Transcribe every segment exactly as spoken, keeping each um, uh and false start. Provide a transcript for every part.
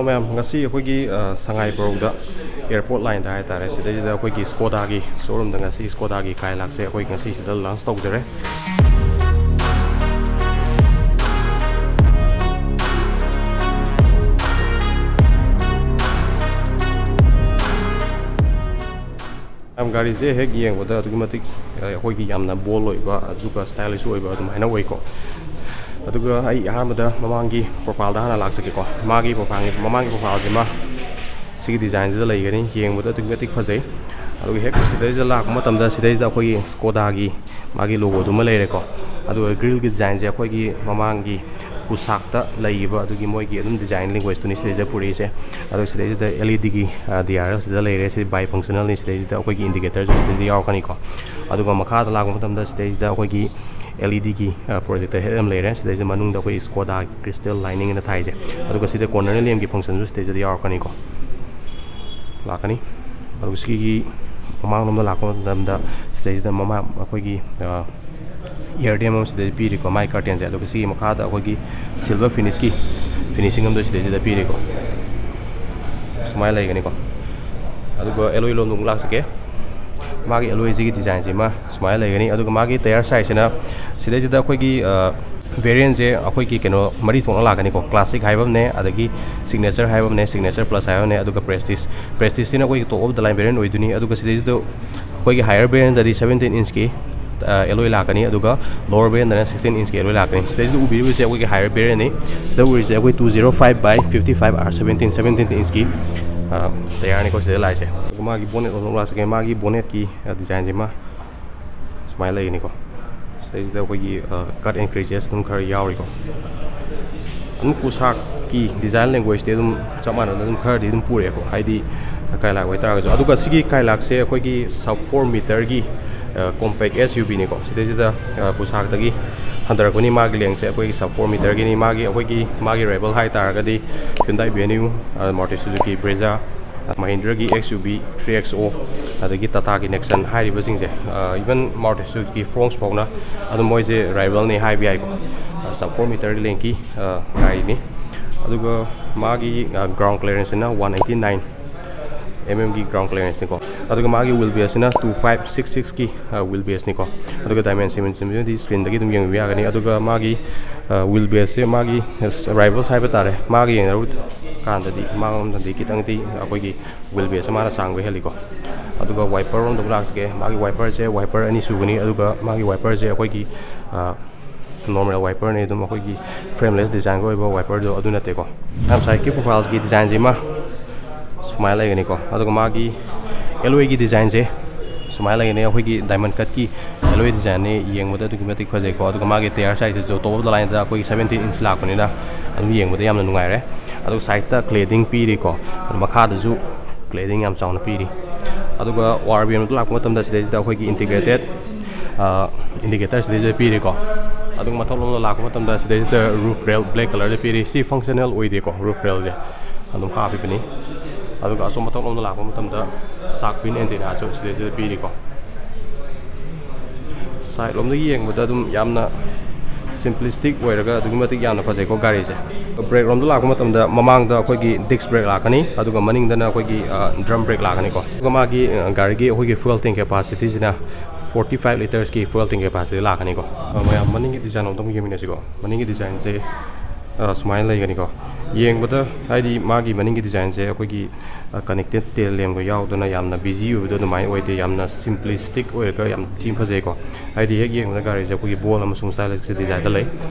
ꯃꯌꯥꯝ, ꯉꯁꯤ ꯑꯩꯈꯣꯏꯒꯤ ꯁꯉꯥꯏ ꯄ꯭ꯔꯧꯗ ꯑꯦꯌꯥꯔꯄꯣꯔꯠ ꯂꯥꯏꯟꯗ ꯍꯥꯏꯇꯥꯔꯦ, ꯁꯤꯗꯩꯁꯤꯗ ꯑꯩꯈꯣꯏꯒꯤ ꯁ꯭ꯀꯣꯗꯥꯒꯤ ꯁꯣꯔꯨꯝꯗ ꯉꯁꯤ ꯁ꯭ꯀꯣꯗꯥꯒꯤ ꯀꯥꯏꯂꯥꯛꯁꯦ ꯑꯩꯈꯣꯏ ꯉꯁꯤ ꯁꯤꯗ ꯂꯥꯟꯆ ꯇꯧꯖꯔꯦ꯫ ꯒꯥꯔꯤꯁꯦ ꯍꯦꯛ ꯌꯦꯡꯕꯗ ꯑꯗꯨꯛꯀꯤ ꯃꯇꯤꯛ ꯑꯩꯈꯣꯏꯒꯤ ꯌꯥꯝꯅ ꯕꯣꯜ ꯑꯣꯏꯕ ꯑꯗꯨꯒ ꯁ꯭ꯇꯥꯏꯂꯤꯁ ꯑꯣꯏꯕ ꯑꯗꯨꯃꯥꯏꯅ ꯑꯣꯏꯀꯣ꯫ ꯑꯗꯨꯒ ꯑꯩ ꯑꯍꯥꯟꯕꯗ ꯃꯃꯥꯡꯒꯤ ꯄ꯭ꯔꯣꯐꯥꯏꯜꯗ ꯍꯥꯟꯅ ꯂꯥꯛꯆꯒꯦꯀꯣ꯫ ꯃꯥꯒꯤ ꯄ꯭ꯔꯣꯐꯥꯏꯜꯒꯤ ꯃꯃꯥꯡꯒꯤ ꯄ꯭ꯔꯣꯐꯥꯏꯜꯁꯤꯃ ꯁꯤꯒꯤ ꯗꯤꯖꯥꯏꯟꯁꯤꯗ ꯂꯩꯒꯅꯤ꯫ ꯌꯦꯡꯕꯗ ꯑꯗꯨꯛꯀꯤ ꯃꯇꯤꯛ ꯐꯖꯩ꯫ ꯑꯗꯨꯒ ꯍꯦꯛ ꯁꯤꯗꯩꯁꯤꯗ ꯂꯥꯛꯄ ꯃꯇꯝꯗ ꯁꯤꯗꯩꯁꯤꯗ ꯑꯩꯈꯣꯏꯒꯤ ꯁ꯭ꯀꯣꯗꯥꯒꯤ ꯃꯥꯒꯤ ꯂꯣꯒꯣꯗꯨꯃ ꯂꯩꯔꯦꯀꯣ꯫ ꯑꯗꯨꯒ ꯒ꯭ꯔꯤꯜꯒꯤ ꯗꯤꯖꯥꯏꯟꯁꯦ ꯑꯩꯈꯣꯏꯒꯤ ꯃꯃꯥꯡꯒꯤ ꯄꯨꯁꯥꯛꯇ ꯂꯩꯈꯤꯕ ꯑꯗꯨꯒꯤ ꯃꯣꯏꯒꯤ ꯑꯗꯨꯝ ꯗꯤꯖꯥꯏꯟ ꯂꯦꯡꯒ꯭ꯋꯦꯖꯇꯨꯅꯤ ꯁꯤꯗꯩꯁꯤꯗ ꯄꯨꯔꯛꯏꯁꯦ꯫ ꯑꯗꯣ ꯁꯤꯗꯩꯁꯤꯗ ꯑꯦꯜ ꯏ ꯗꯤꯒꯤ ꯗꯤ ꯑꯥꯔ ꯑꯦꯜ ꯁꯤꯗ ꯂꯩꯔꯦ꯫ ꯁꯤ ꯕꯥꯏ ꯐꯪꯁꯅꯦꯜꯅꯤ꯫ ꯁꯤꯗꯩꯁꯤꯗ ꯑꯩꯈꯣꯏꯒꯤ ꯏꯟꯗꯤꯀꯦꯇꯔꯁꯨ ꯁꯤꯗꯩꯁꯤꯗ ꯌꯥꯎꯔꯛꯀꯅꯤꯀꯣ꯫ ꯑꯗꯨꯒ ꯃꯈꯥꯗ ꯂꯥꯛꯄ ꯃꯇꯝꯗ ꯁꯤꯗꯩꯁꯤꯗ ꯑꯩꯈꯣꯏꯒꯤ ꯑꯦꯜ ꯏ ꯗꯤꯒꯤ ꯄ꯭ꯔꯣꯖꯦꯛꯇꯔ ꯍꯦꯠ ꯑꯃ ꯂꯩꯔꯦ꯫ ꯁꯤꯗꯩꯁꯤꯗ ꯃꯅꯨꯡꯗ ꯑꯩꯈꯣꯏ ꯁ꯭ꯀꯣꯗꯥ ꯀ꯭ꯔꯤꯁꯇꯦꯜ ꯂꯥꯏꯅꯤꯡ ꯑꯅ ꯊꯥꯏꯁꯦ꯫ ꯑꯗꯨꯒ ꯁꯤꯗ ꯀꯣꯔꯅꯔ ꯂꯦꯝꯒꯤ ꯐꯪꯁꯟꯁꯨ ꯁꯤꯗꯩꯁꯤꯗ ꯌꯥꯎꯔꯛꯀꯅꯤꯀꯣ꯫ ꯂꯥꯛꯀꯅꯤ꯫ ꯑꯗꯨꯒ ꯁꯤꯒꯤ ꯃꯃꯥꯡꯂꯣꯝꯗ ꯂꯥꯛꯄ ꯃꯇꯝꯗ ꯁꯤꯗꯩꯁꯤꯗ ꯃꯃꯥꯡ ꯑꯩꯈꯣꯏꯒꯤ ꯏꯌꯥꯔꯗꯦꯝ ꯑꯃ ꯁꯤꯗꯩ ꯄꯤꯔꯤꯀꯣ, ꯃꯥꯏ ꯀꯔꯇꯦꯟꯁꯦ꯫ ꯑꯗꯨꯒ ꯁꯤꯒꯤ ꯃꯈꯥꯗ ꯑꯩꯈꯣꯏꯒꯤ ꯁꯤꯜꯚꯔ ꯐꯤꯅꯤꯁꯀꯤ ꯐꯤꯅꯤꯁꯤꯡ ꯑꯃꯗ ꯁꯤꯗꯩꯁꯤꯗ ꯄꯤꯔꯤꯀꯣ꯫ ꯁꯨꯃꯥꯏꯅ ꯂꯩꯒꯅꯤꯀꯣ꯫ ꯑꯗꯨꯒ ꯑꯦꯂꯣꯏ ꯂꯣꯝꯗ ꯑꯃꯨꯛ ꯂꯥꯛꯆꯒꯦ꯫ ꯃꯥꯒꯤ ꯑꯦꯂꯣꯏꯁꯤꯒꯤ ꯗꯤꯖꯥꯏꯟꯁꯤꯃ ꯁꯨꯃꯥꯏꯅ ꯂꯩꯒꯅꯤ꯫ ꯑꯗꯨꯒ ꯃꯥꯒꯤ ꯇꯌꯥꯔ ꯁꯥꯏꯖꯁꯤꯅ ꯁꯤꯗꯩꯁꯤꯗ ꯑꯩꯈꯣꯏꯒꯤ ꯚꯦꯔꯤꯌꯟꯁꯦ ꯑꯩꯈꯣꯏꯒꯤ ꯀꯩꯅꯣ ꯃꯔꯤ ꯊꯣꯛꯅ ꯂꯥꯛꯀꯅꯤꯀꯣ꯫ ꯀ꯭ꯂꯥꯁꯤꯛ ꯍꯥꯏꯕ ꯑꯃꯅꯦ, ꯑꯗꯒꯤ ꯁꯤꯒꯅꯦꯆꯔ ꯍꯥꯏꯕ ꯑꯃꯅꯦ, ꯁꯤꯒꯅꯦꯆꯔ ꯄ꯭ꯂꯁ ꯍꯥꯏꯕ ꯑꯃꯅꯦ, ꯑꯗꯨꯒ ꯄ꯭ꯔꯦꯁꯇꯤꯁ꯫ ꯄ꯭ꯔꯦꯁꯇꯤꯁꯁꯤꯅ ꯑꯩꯈꯣꯏꯒꯤ ꯇꯣꯞ ꯑꯣꯐ ꯗ ꯂꯥꯏꯟ ꯚꯦꯔꯤꯌꯟ ꯑꯣꯏꯗꯣꯏꯅꯤ꯫ ꯑꯗꯨꯒ ꯁꯤꯗꯩꯁꯤꯗ ꯑꯩꯈꯣꯏꯒꯤ ꯍꯥꯏꯌꯔ ꯚꯦꯔꯤꯌꯟꯗꯗꯤ ꯁꯕꯦꯟꯇꯤꯟ ꯏꯟꯆꯀꯤ ꯑꯦꯂꯣꯏ ꯂꯥꯛꯀꯅꯤ, ꯑꯗꯨꯒ ꯂꯣꯋꯔ ꯚꯦꯔꯤꯌꯟꯗꯅ ꯁꯤꯛꯁꯇꯤꯟ ꯏꯟꯆꯀꯤ ꯑꯦꯂꯣꯏ ꯂꯥꯛꯀꯅꯤ꯫ ꯁꯤꯗꯩꯁꯤꯗ ꯎꯕꯤꯔꯤꯕꯁꯦ ꯑꯩꯈꯣꯏꯒꯤ ꯍꯥꯏꯌꯔ ꯚꯦꯔꯤꯌꯟꯅꯤ꯫ ꯁꯤꯗ ꯎꯔꯤꯁꯦ ꯑꯩꯈꯣꯏ two zero five by fifty five R seventeen, seventeen ꯏꯟꯆꯀꯤ ꯇꯌꯥꯔꯅꯤꯀꯣ ꯁꯤꯗ ꯂꯥꯛꯏꯁꯦ꯫ ꯑꯗꯨꯒ ꯃꯥꯒꯤ ꯕꯣꯅꯦꯠ ꯑꯃꯨꯛ ꯂꯥꯛꯆꯒꯦ꯫ ꯃꯥꯒꯤ ꯕꯣꯅꯦꯠꯀꯤ ꯗꯤꯖꯥꯏꯟꯁꯤꯃ ꯁꯨꯃꯥꯏꯅ ꯂꯩꯒꯅꯤꯀꯣ꯫ ꯁꯤꯗꯩꯁꯤꯗ ꯑꯩꯈꯣꯏꯒꯤ ꯀꯠ ꯑꯦꯟ ꯀ꯭ꯔꯦꯖꯦꯁ ꯑꯗꯨꯝ ꯈꯔ ꯌꯥꯎꯔꯤꯀꯣ꯫ ꯑꯗꯨꯝ ꯄꯨꯁꯥꯛꯀꯤ ꯗꯤꯖꯥꯏꯟ ꯂꯦꯡꯒ꯭ꯋꯦꯖꯇꯤ ꯑꯗꯨꯝ ꯆꯞ ꯃꯥꯟꯅꯅ ꯑꯗꯨꯝ ꯈꯔꯗꯤ ꯑꯗꯨꯝ ꯄꯨꯔꯛꯑꯦꯀꯣ, ꯍꯥꯏꯗꯤ ꯀꯥꯏꯂꯥꯛ ꯑꯣꯏꯇꯥꯔꯒꯁꯨ꯫ ꯑꯗꯨꯒ ꯁꯤꯒꯤ ꯀꯥꯏꯂꯥꯛꯁꯦ ꯑꯩꯈꯣꯏꯒꯤ ꯁꯕ ꯐꯣꯔ ꯃꯤꯇꯔꯒꯤ ꯀꯣꯝꯄꯦꯛ ꯑꯦꯁ ꯌꯨ ꯚꯤꯅꯤꯀꯣ꯫ ꯁꯤꯗꯩꯁꯤꯗ ꯄꯨꯁꯥꯛꯇꯒꯤ ꯍꯟꯊꯔꯛꯄꯅꯤ꯫ ꯃꯥꯒꯤ ꯂꯦꯡꯁꯦ ꯑꯩꯈꯣꯏꯒꯤ ꯁꯕ ꯐꯣꯔ ꯃꯤꯇꯔꯒꯤꯅꯤ꯫ ꯃꯥꯒꯤ ꯑꯩꯈꯣꯏꯒꯤ ꯃꯥꯒꯤ ꯔꯥꯏꯕꯜ ꯍꯥꯏ ꯇꯥꯔꯒꯗꯤ Hyundai Venue, Maruti Suzuki Brezza, ꯃꯍꯤꯟꯗ꯭ꯔꯒꯤ X U V three X O, ꯑꯗꯒꯤ ꯇꯥꯇꯥꯒꯤ ꯅꯦꯛꯁꯟ ꯍꯥꯏꯔꯤꯕꯁꯤꯡꯁꯦ, ꯏꯚꯟ ꯃꯥꯔꯨꯇꯤ ꯁꯨꯖꯨꯀꯤ ꯐ꯭ꯔꯣꯟꯁ ꯐꯥꯎꯅ ꯑꯗꯨꯝ ꯃꯣꯏꯁꯦ ꯔꯥꯏꯕꯜꯅꯤ ꯍꯥꯏꯕ ꯌꯥꯏꯀꯣ꯫ ꯁꯕ ꯐꯣꯔ ꯃꯤꯇꯔ ꯂꯦꯡꯀꯤ ꯒꯥꯔꯤꯅꯤ꯫ ꯑꯗꯨꯒ ꯃꯥꯒꯤ ꯒ꯭ꯔꯥꯎꯟ ꯀ꯭ꯂꯤꯌꯔꯦꯟꯁꯁꯤꯅ ꯋꯥꯟ ꯑꯩꯠꯇꯤ ꯅꯥꯏꯟ ꯑꯦꯝ ꯑꯦꯝꯒꯤ ꯒ꯭ꯔꯥꯎꯟ ꯀ꯭ꯂꯤꯌꯔꯦꯟꯁꯅꯤꯀꯣ꯫ ꯑꯗꯨꯒ ꯃꯥꯒꯤ ꯋꯤꯜ ꯕꯦꯁꯁꯤꯅ ꯇꯨ ꯐꯥꯏꯚ ꯁꯤꯛꯁ ꯁꯤꯛꯁꯀꯤ ꯋꯤꯜ ꯕꯦꯁꯅꯤꯀꯣ꯫ ꯑꯗꯨꯒ ꯗꯥꯏꯃꯦꯟꯁꯟꯁꯤꯃꯗꯤ ꯁ꯭ꯀ꯭ꯔꯤꯟꯗꯒꯤ ꯑꯗꯨꯝ ꯌꯦꯡꯕꯤꯕ ꯌꯥꯒꯅꯤ꯫ ꯑꯗꯨꯒ ꯃꯥꯒꯤ ꯋꯤꯜ ꯕꯦꯁꯁꯦ, ꯃꯥꯒꯤ ꯔꯥꯏꯕꯜꯁ ꯍꯥꯏꯕ ꯇꯥꯔꯦ, ꯃꯥꯒ ꯌꯦꯡꯅꯔꯨ ꯀꯥꯟꯗꯗꯤ ꯃꯥꯉꯣꯟꯗꯗꯤ ꯈꯤꯇꯪꯗꯤ ꯑꯩꯈꯣꯏꯒꯤ ꯋꯤꯜ ꯕꯦꯁꯁꯦ ꯃꯥꯅ ꯁꯥꯡꯕ ꯍꯦꯜꯂꯤꯀꯣ꯫ ꯑꯗꯨꯒ ꯋꯥꯏꯄꯔ ꯔꯣꯝꯗ ꯑꯃꯨꯛ ꯂꯥꯛꯁꯤꯒꯦ꯫ ꯃꯥꯒꯤ ꯋꯥꯏꯄꯔꯁꯦ ꯋꯥꯏꯄꯔ ꯑꯅꯤ ꯁꯨꯒꯅꯤ꯫ ꯑꯗꯨꯒ ꯃꯥꯒꯤ ꯋꯥꯏꯄꯔꯁꯦ ꯑꯩꯈꯣꯏꯒꯤ ꯅꯣꯔꯃꯦꯜ ꯋꯥꯏꯄꯔꯅꯤ, ꯑꯗꯨꯝ ꯑꯩꯈꯣꯏꯒꯤ ꯐ꯭ꯔꯦꯝꯂꯦꯁ ꯗꯤꯖꯥꯏꯟꯒ ꯑꯣꯏꯕ ꯋꯥꯏꯄꯔꯗꯣ ꯑꯗꯨ ꯅꯠꯇꯦꯀꯣ꯫ ꯃꯌꯥꯝ ꯁꯥꯏꯠꯀꯤ ꯄ꯭ꯔꯣꯐꯥꯏꯜꯒꯤ ꯗꯤꯖꯥꯏꯟꯁꯤꯃ ꯁꯨꯃꯥꯏꯅ ꯂꯩꯒꯅꯤꯀꯣ꯫ ꯑꯗꯨꯒ ꯃꯥꯒꯤ ꯑꯦꯂꯣꯏꯒꯤ ꯗꯤꯖꯥꯏꯟꯁꯦ ꯁꯨꯃꯥꯏꯅ ꯂꯩꯒꯅꯤ꯫ ꯑꯩꯈꯣꯏꯒꯤ ꯗꯥꯏꯃꯟ ꯀꯠꯀꯤ ꯑꯦꯂꯣꯏ ꯗꯤꯖꯥꯏꯟꯅꯤ꯫ ꯌꯦꯡꯕꯗ ꯑꯗꯨꯛꯀꯤ ꯃꯇꯤꯛ ꯐꯖꯩꯀꯣ꯫ ꯑꯗꯨꯒ ꯃꯥꯒꯤ ꯇꯌꯥꯔ ꯁꯥꯏꯖꯁꯤꯁꯨ ꯇꯣꯞ ꯑꯣꯐ ꯗ ꯂꯥꯏꯟꯗ ꯑꯩꯈꯣꯏꯒꯤ ꯁꯕꯦꯟꯇꯤꯟ ꯏꯟꯆ ꯂꯥꯛꯄꯅꯤꯅ ꯑꯗꯨꯝ ꯌꯦꯡꯕꯗ ꯌꯥꯝꯅ ꯅꯨꯡꯉꯥꯏꯔꯦ꯫ ꯑꯗꯨꯒ ꯁꯥꯏꯠꯇ ꯀ꯭ꯂꯦꯗꯤꯡ ꯄꯤꯔꯤꯀꯣ꯫ ꯑꯗꯨ ꯃꯈꯥꯗꯁꯨ ꯀ꯭ꯂꯦꯗꯤꯡ ꯌꯥꯝ ꯆꯥꯎꯅ ꯄꯤꯔꯤ꯫ ꯑꯗꯨꯒ ꯑꯣ ꯑꯥꯔ ꯕꯤ ꯑꯦꯝꯗ ꯂꯥꯛꯄ ꯃꯇꯝꯗ ꯁꯤꯗꯩꯁꯤꯗ ꯑꯩꯈꯣꯏꯒꯤ ꯏꯟꯇꯤꯒ꯭ꯔꯦꯇꯦꯠ ꯏꯟꯗꯤꯀꯦꯇꯔ ꯁꯤꯗꯩꯁꯤꯗ ꯄꯤꯔꯤꯀꯣ꯫ ꯑꯗꯨꯒ ꯃꯊꯛꯂꯣꯝꯗ ꯂꯥꯛꯄ ꯃꯇꯝꯗ ꯁꯤꯗꯩꯁꯤꯗ ꯔꯨꯐ ꯔꯦꯜ ꯕ꯭ꯂꯦꯛ ꯀꯂꯔꯗ ꯄꯤꯔꯤ꯫ ꯁꯤ ꯐꯪꯁꯅꯦꯜ ꯑꯣꯏꯗꯦꯀꯣ, ꯔꯨꯐ ꯔꯦꯜꯁꯦ ꯑꯗꯨꯝ ꯍꯥꯞꯄꯤꯕꯅꯤ꯫ ꯑꯗꯨꯒ ꯑꯁꯣꯝ ꯃꯊꯛꯂꯣꯝꯗ ꯂꯥꯛꯄ ꯃꯇꯝꯗ ꯁꯥꯔꯛ ꯐꯤꯟ ꯑꯦꯟꯇꯦꯅꯥꯁꯨ ꯁꯤꯗꯩꯁꯤꯗ ꯄꯤꯔꯤꯀꯣ꯫ ꯁꯥꯏꯠ ꯂꯣꯝꯗ ꯌꯦꯡꯕꯗ ꯑꯗꯨꯝ ꯌꯥꯝꯅ ꯁꯤꯝꯄ꯭ꯂꯤꯁꯇꯤꯛ ꯑꯣꯏꯔꯒ ꯑꯗꯨꯛꯀꯤ ꯃꯇꯤꯛ ꯌꯥꯝꯅ ꯐꯖꯩꯀꯣ ꯒꯥꯔꯤꯁꯦ꯫ ꯕ꯭ꯔꯦꯛ ꯂꯣꯝꯗ ꯂꯥꯛꯄ ꯃꯇꯝꯗ ꯃꯃꯥꯡꯗ ꯑꯩꯈꯣꯏꯒꯤ ꯗꯤꯁꯛ ꯕ꯭ꯔꯦꯛ ꯂꯥꯛꯀꯅꯤ, ꯑꯗꯨꯒ ꯃꯅꯤꯡꯗꯅ ꯑꯩꯈꯣꯏꯒꯤ ꯗ꯭ꯔꯝ ꯕ꯭ꯔꯦꯛ ꯂꯥꯛꯀꯅꯤꯀꯣ꯫ ꯑꯗꯨꯒ ꯃꯥꯒꯤ ꯒꯥꯔꯤꯒꯤ ꯑꯩꯈꯣꯏꯒꯤ ꯐ꯭ꯌꯨꯑꯦꯜ ꯇꯦꯡ ꯀꯦꯄꯥꯁꯤꯇꯤꯁꯤꯅ ꯐꯣꯔꯇꯤ ꯐꯥꯏꯚ ꯂꯤꯇꯔꯁꯀꯤ ꯐ꯭ꯌꯨꯑꯦꯜ ꯇꯦꯡ ꯀꯦꯄꯥꯁꯤꯇꯤ ꯂꯥꯛꯀꯅꯤꯀꯣ꯫ ꯃꯌꯥꯝ ꯃꯅꯤꯡꯒꯤ ꯗꯤꯖꯥꯏꯟ ꯑꯃꯨꯛꯇꯪ ꯌꯦꯡꯃꯤꯟꯅꯁꯤꯀꯣ꯫ ꯃꯅꯤꯡꯒꯤ ꯗꯤꯖꯥꯏꯟꯁꯦ ꯁꯨꯃꯥꯏꯅ ꯂꯩꯒꯅꯤꯀꯣ꯫ ꯌꯦꯡꯕꯗ ꯍꯥꯏꯗꯤ ꯃꯥꯒꯤ ꯃꯅꯤꯡꯒꯤ ꯗꯤꯖꯥꯏꯟꯁꯦ ꯑꯩꯈꯣꯏꯒꯤ ꯀꯅꯦꯛꯇꯦꯠ ꯇꯦꯜ ꯂꯦꯝꯒ ꯌꯥꯎꯗꯅ ꯌꯥꯝꯅ ꯕꯤꯖꯤ ꯑꯣꯏꯕꯗꯣ ꯑꯗꯨꯃꯥꯏꯅ ꯑꯣꯏꯗꯦ꯫ ꯌꯥꯝꯅ ꯁꯤꯝꯄ꯭ꯂꯤꯁꯇꯤꯛ ꯑꯣꯏꯔꯒ ꯌꯥꯝ ꯊꯤꯅ ꯐꯖꯩꯀꯣ꯫ ꯍꯥꯏꯗꯤ ꯍꯦꯛ ꯌꯦꯡꯕꯗ ꯒꯥꯔꯤꯁꯦ ꯑꯩꯈꯣꯏꯒꯤ ꯕꯣꯜ ꯑꯃꯁꯨꯡ ꯁ꯭ꯇꯥꯏꯂꯤꯁꯀꯤ ꯗꯤꯖꯥꯏꯟꯗ ꯂꯩ꯫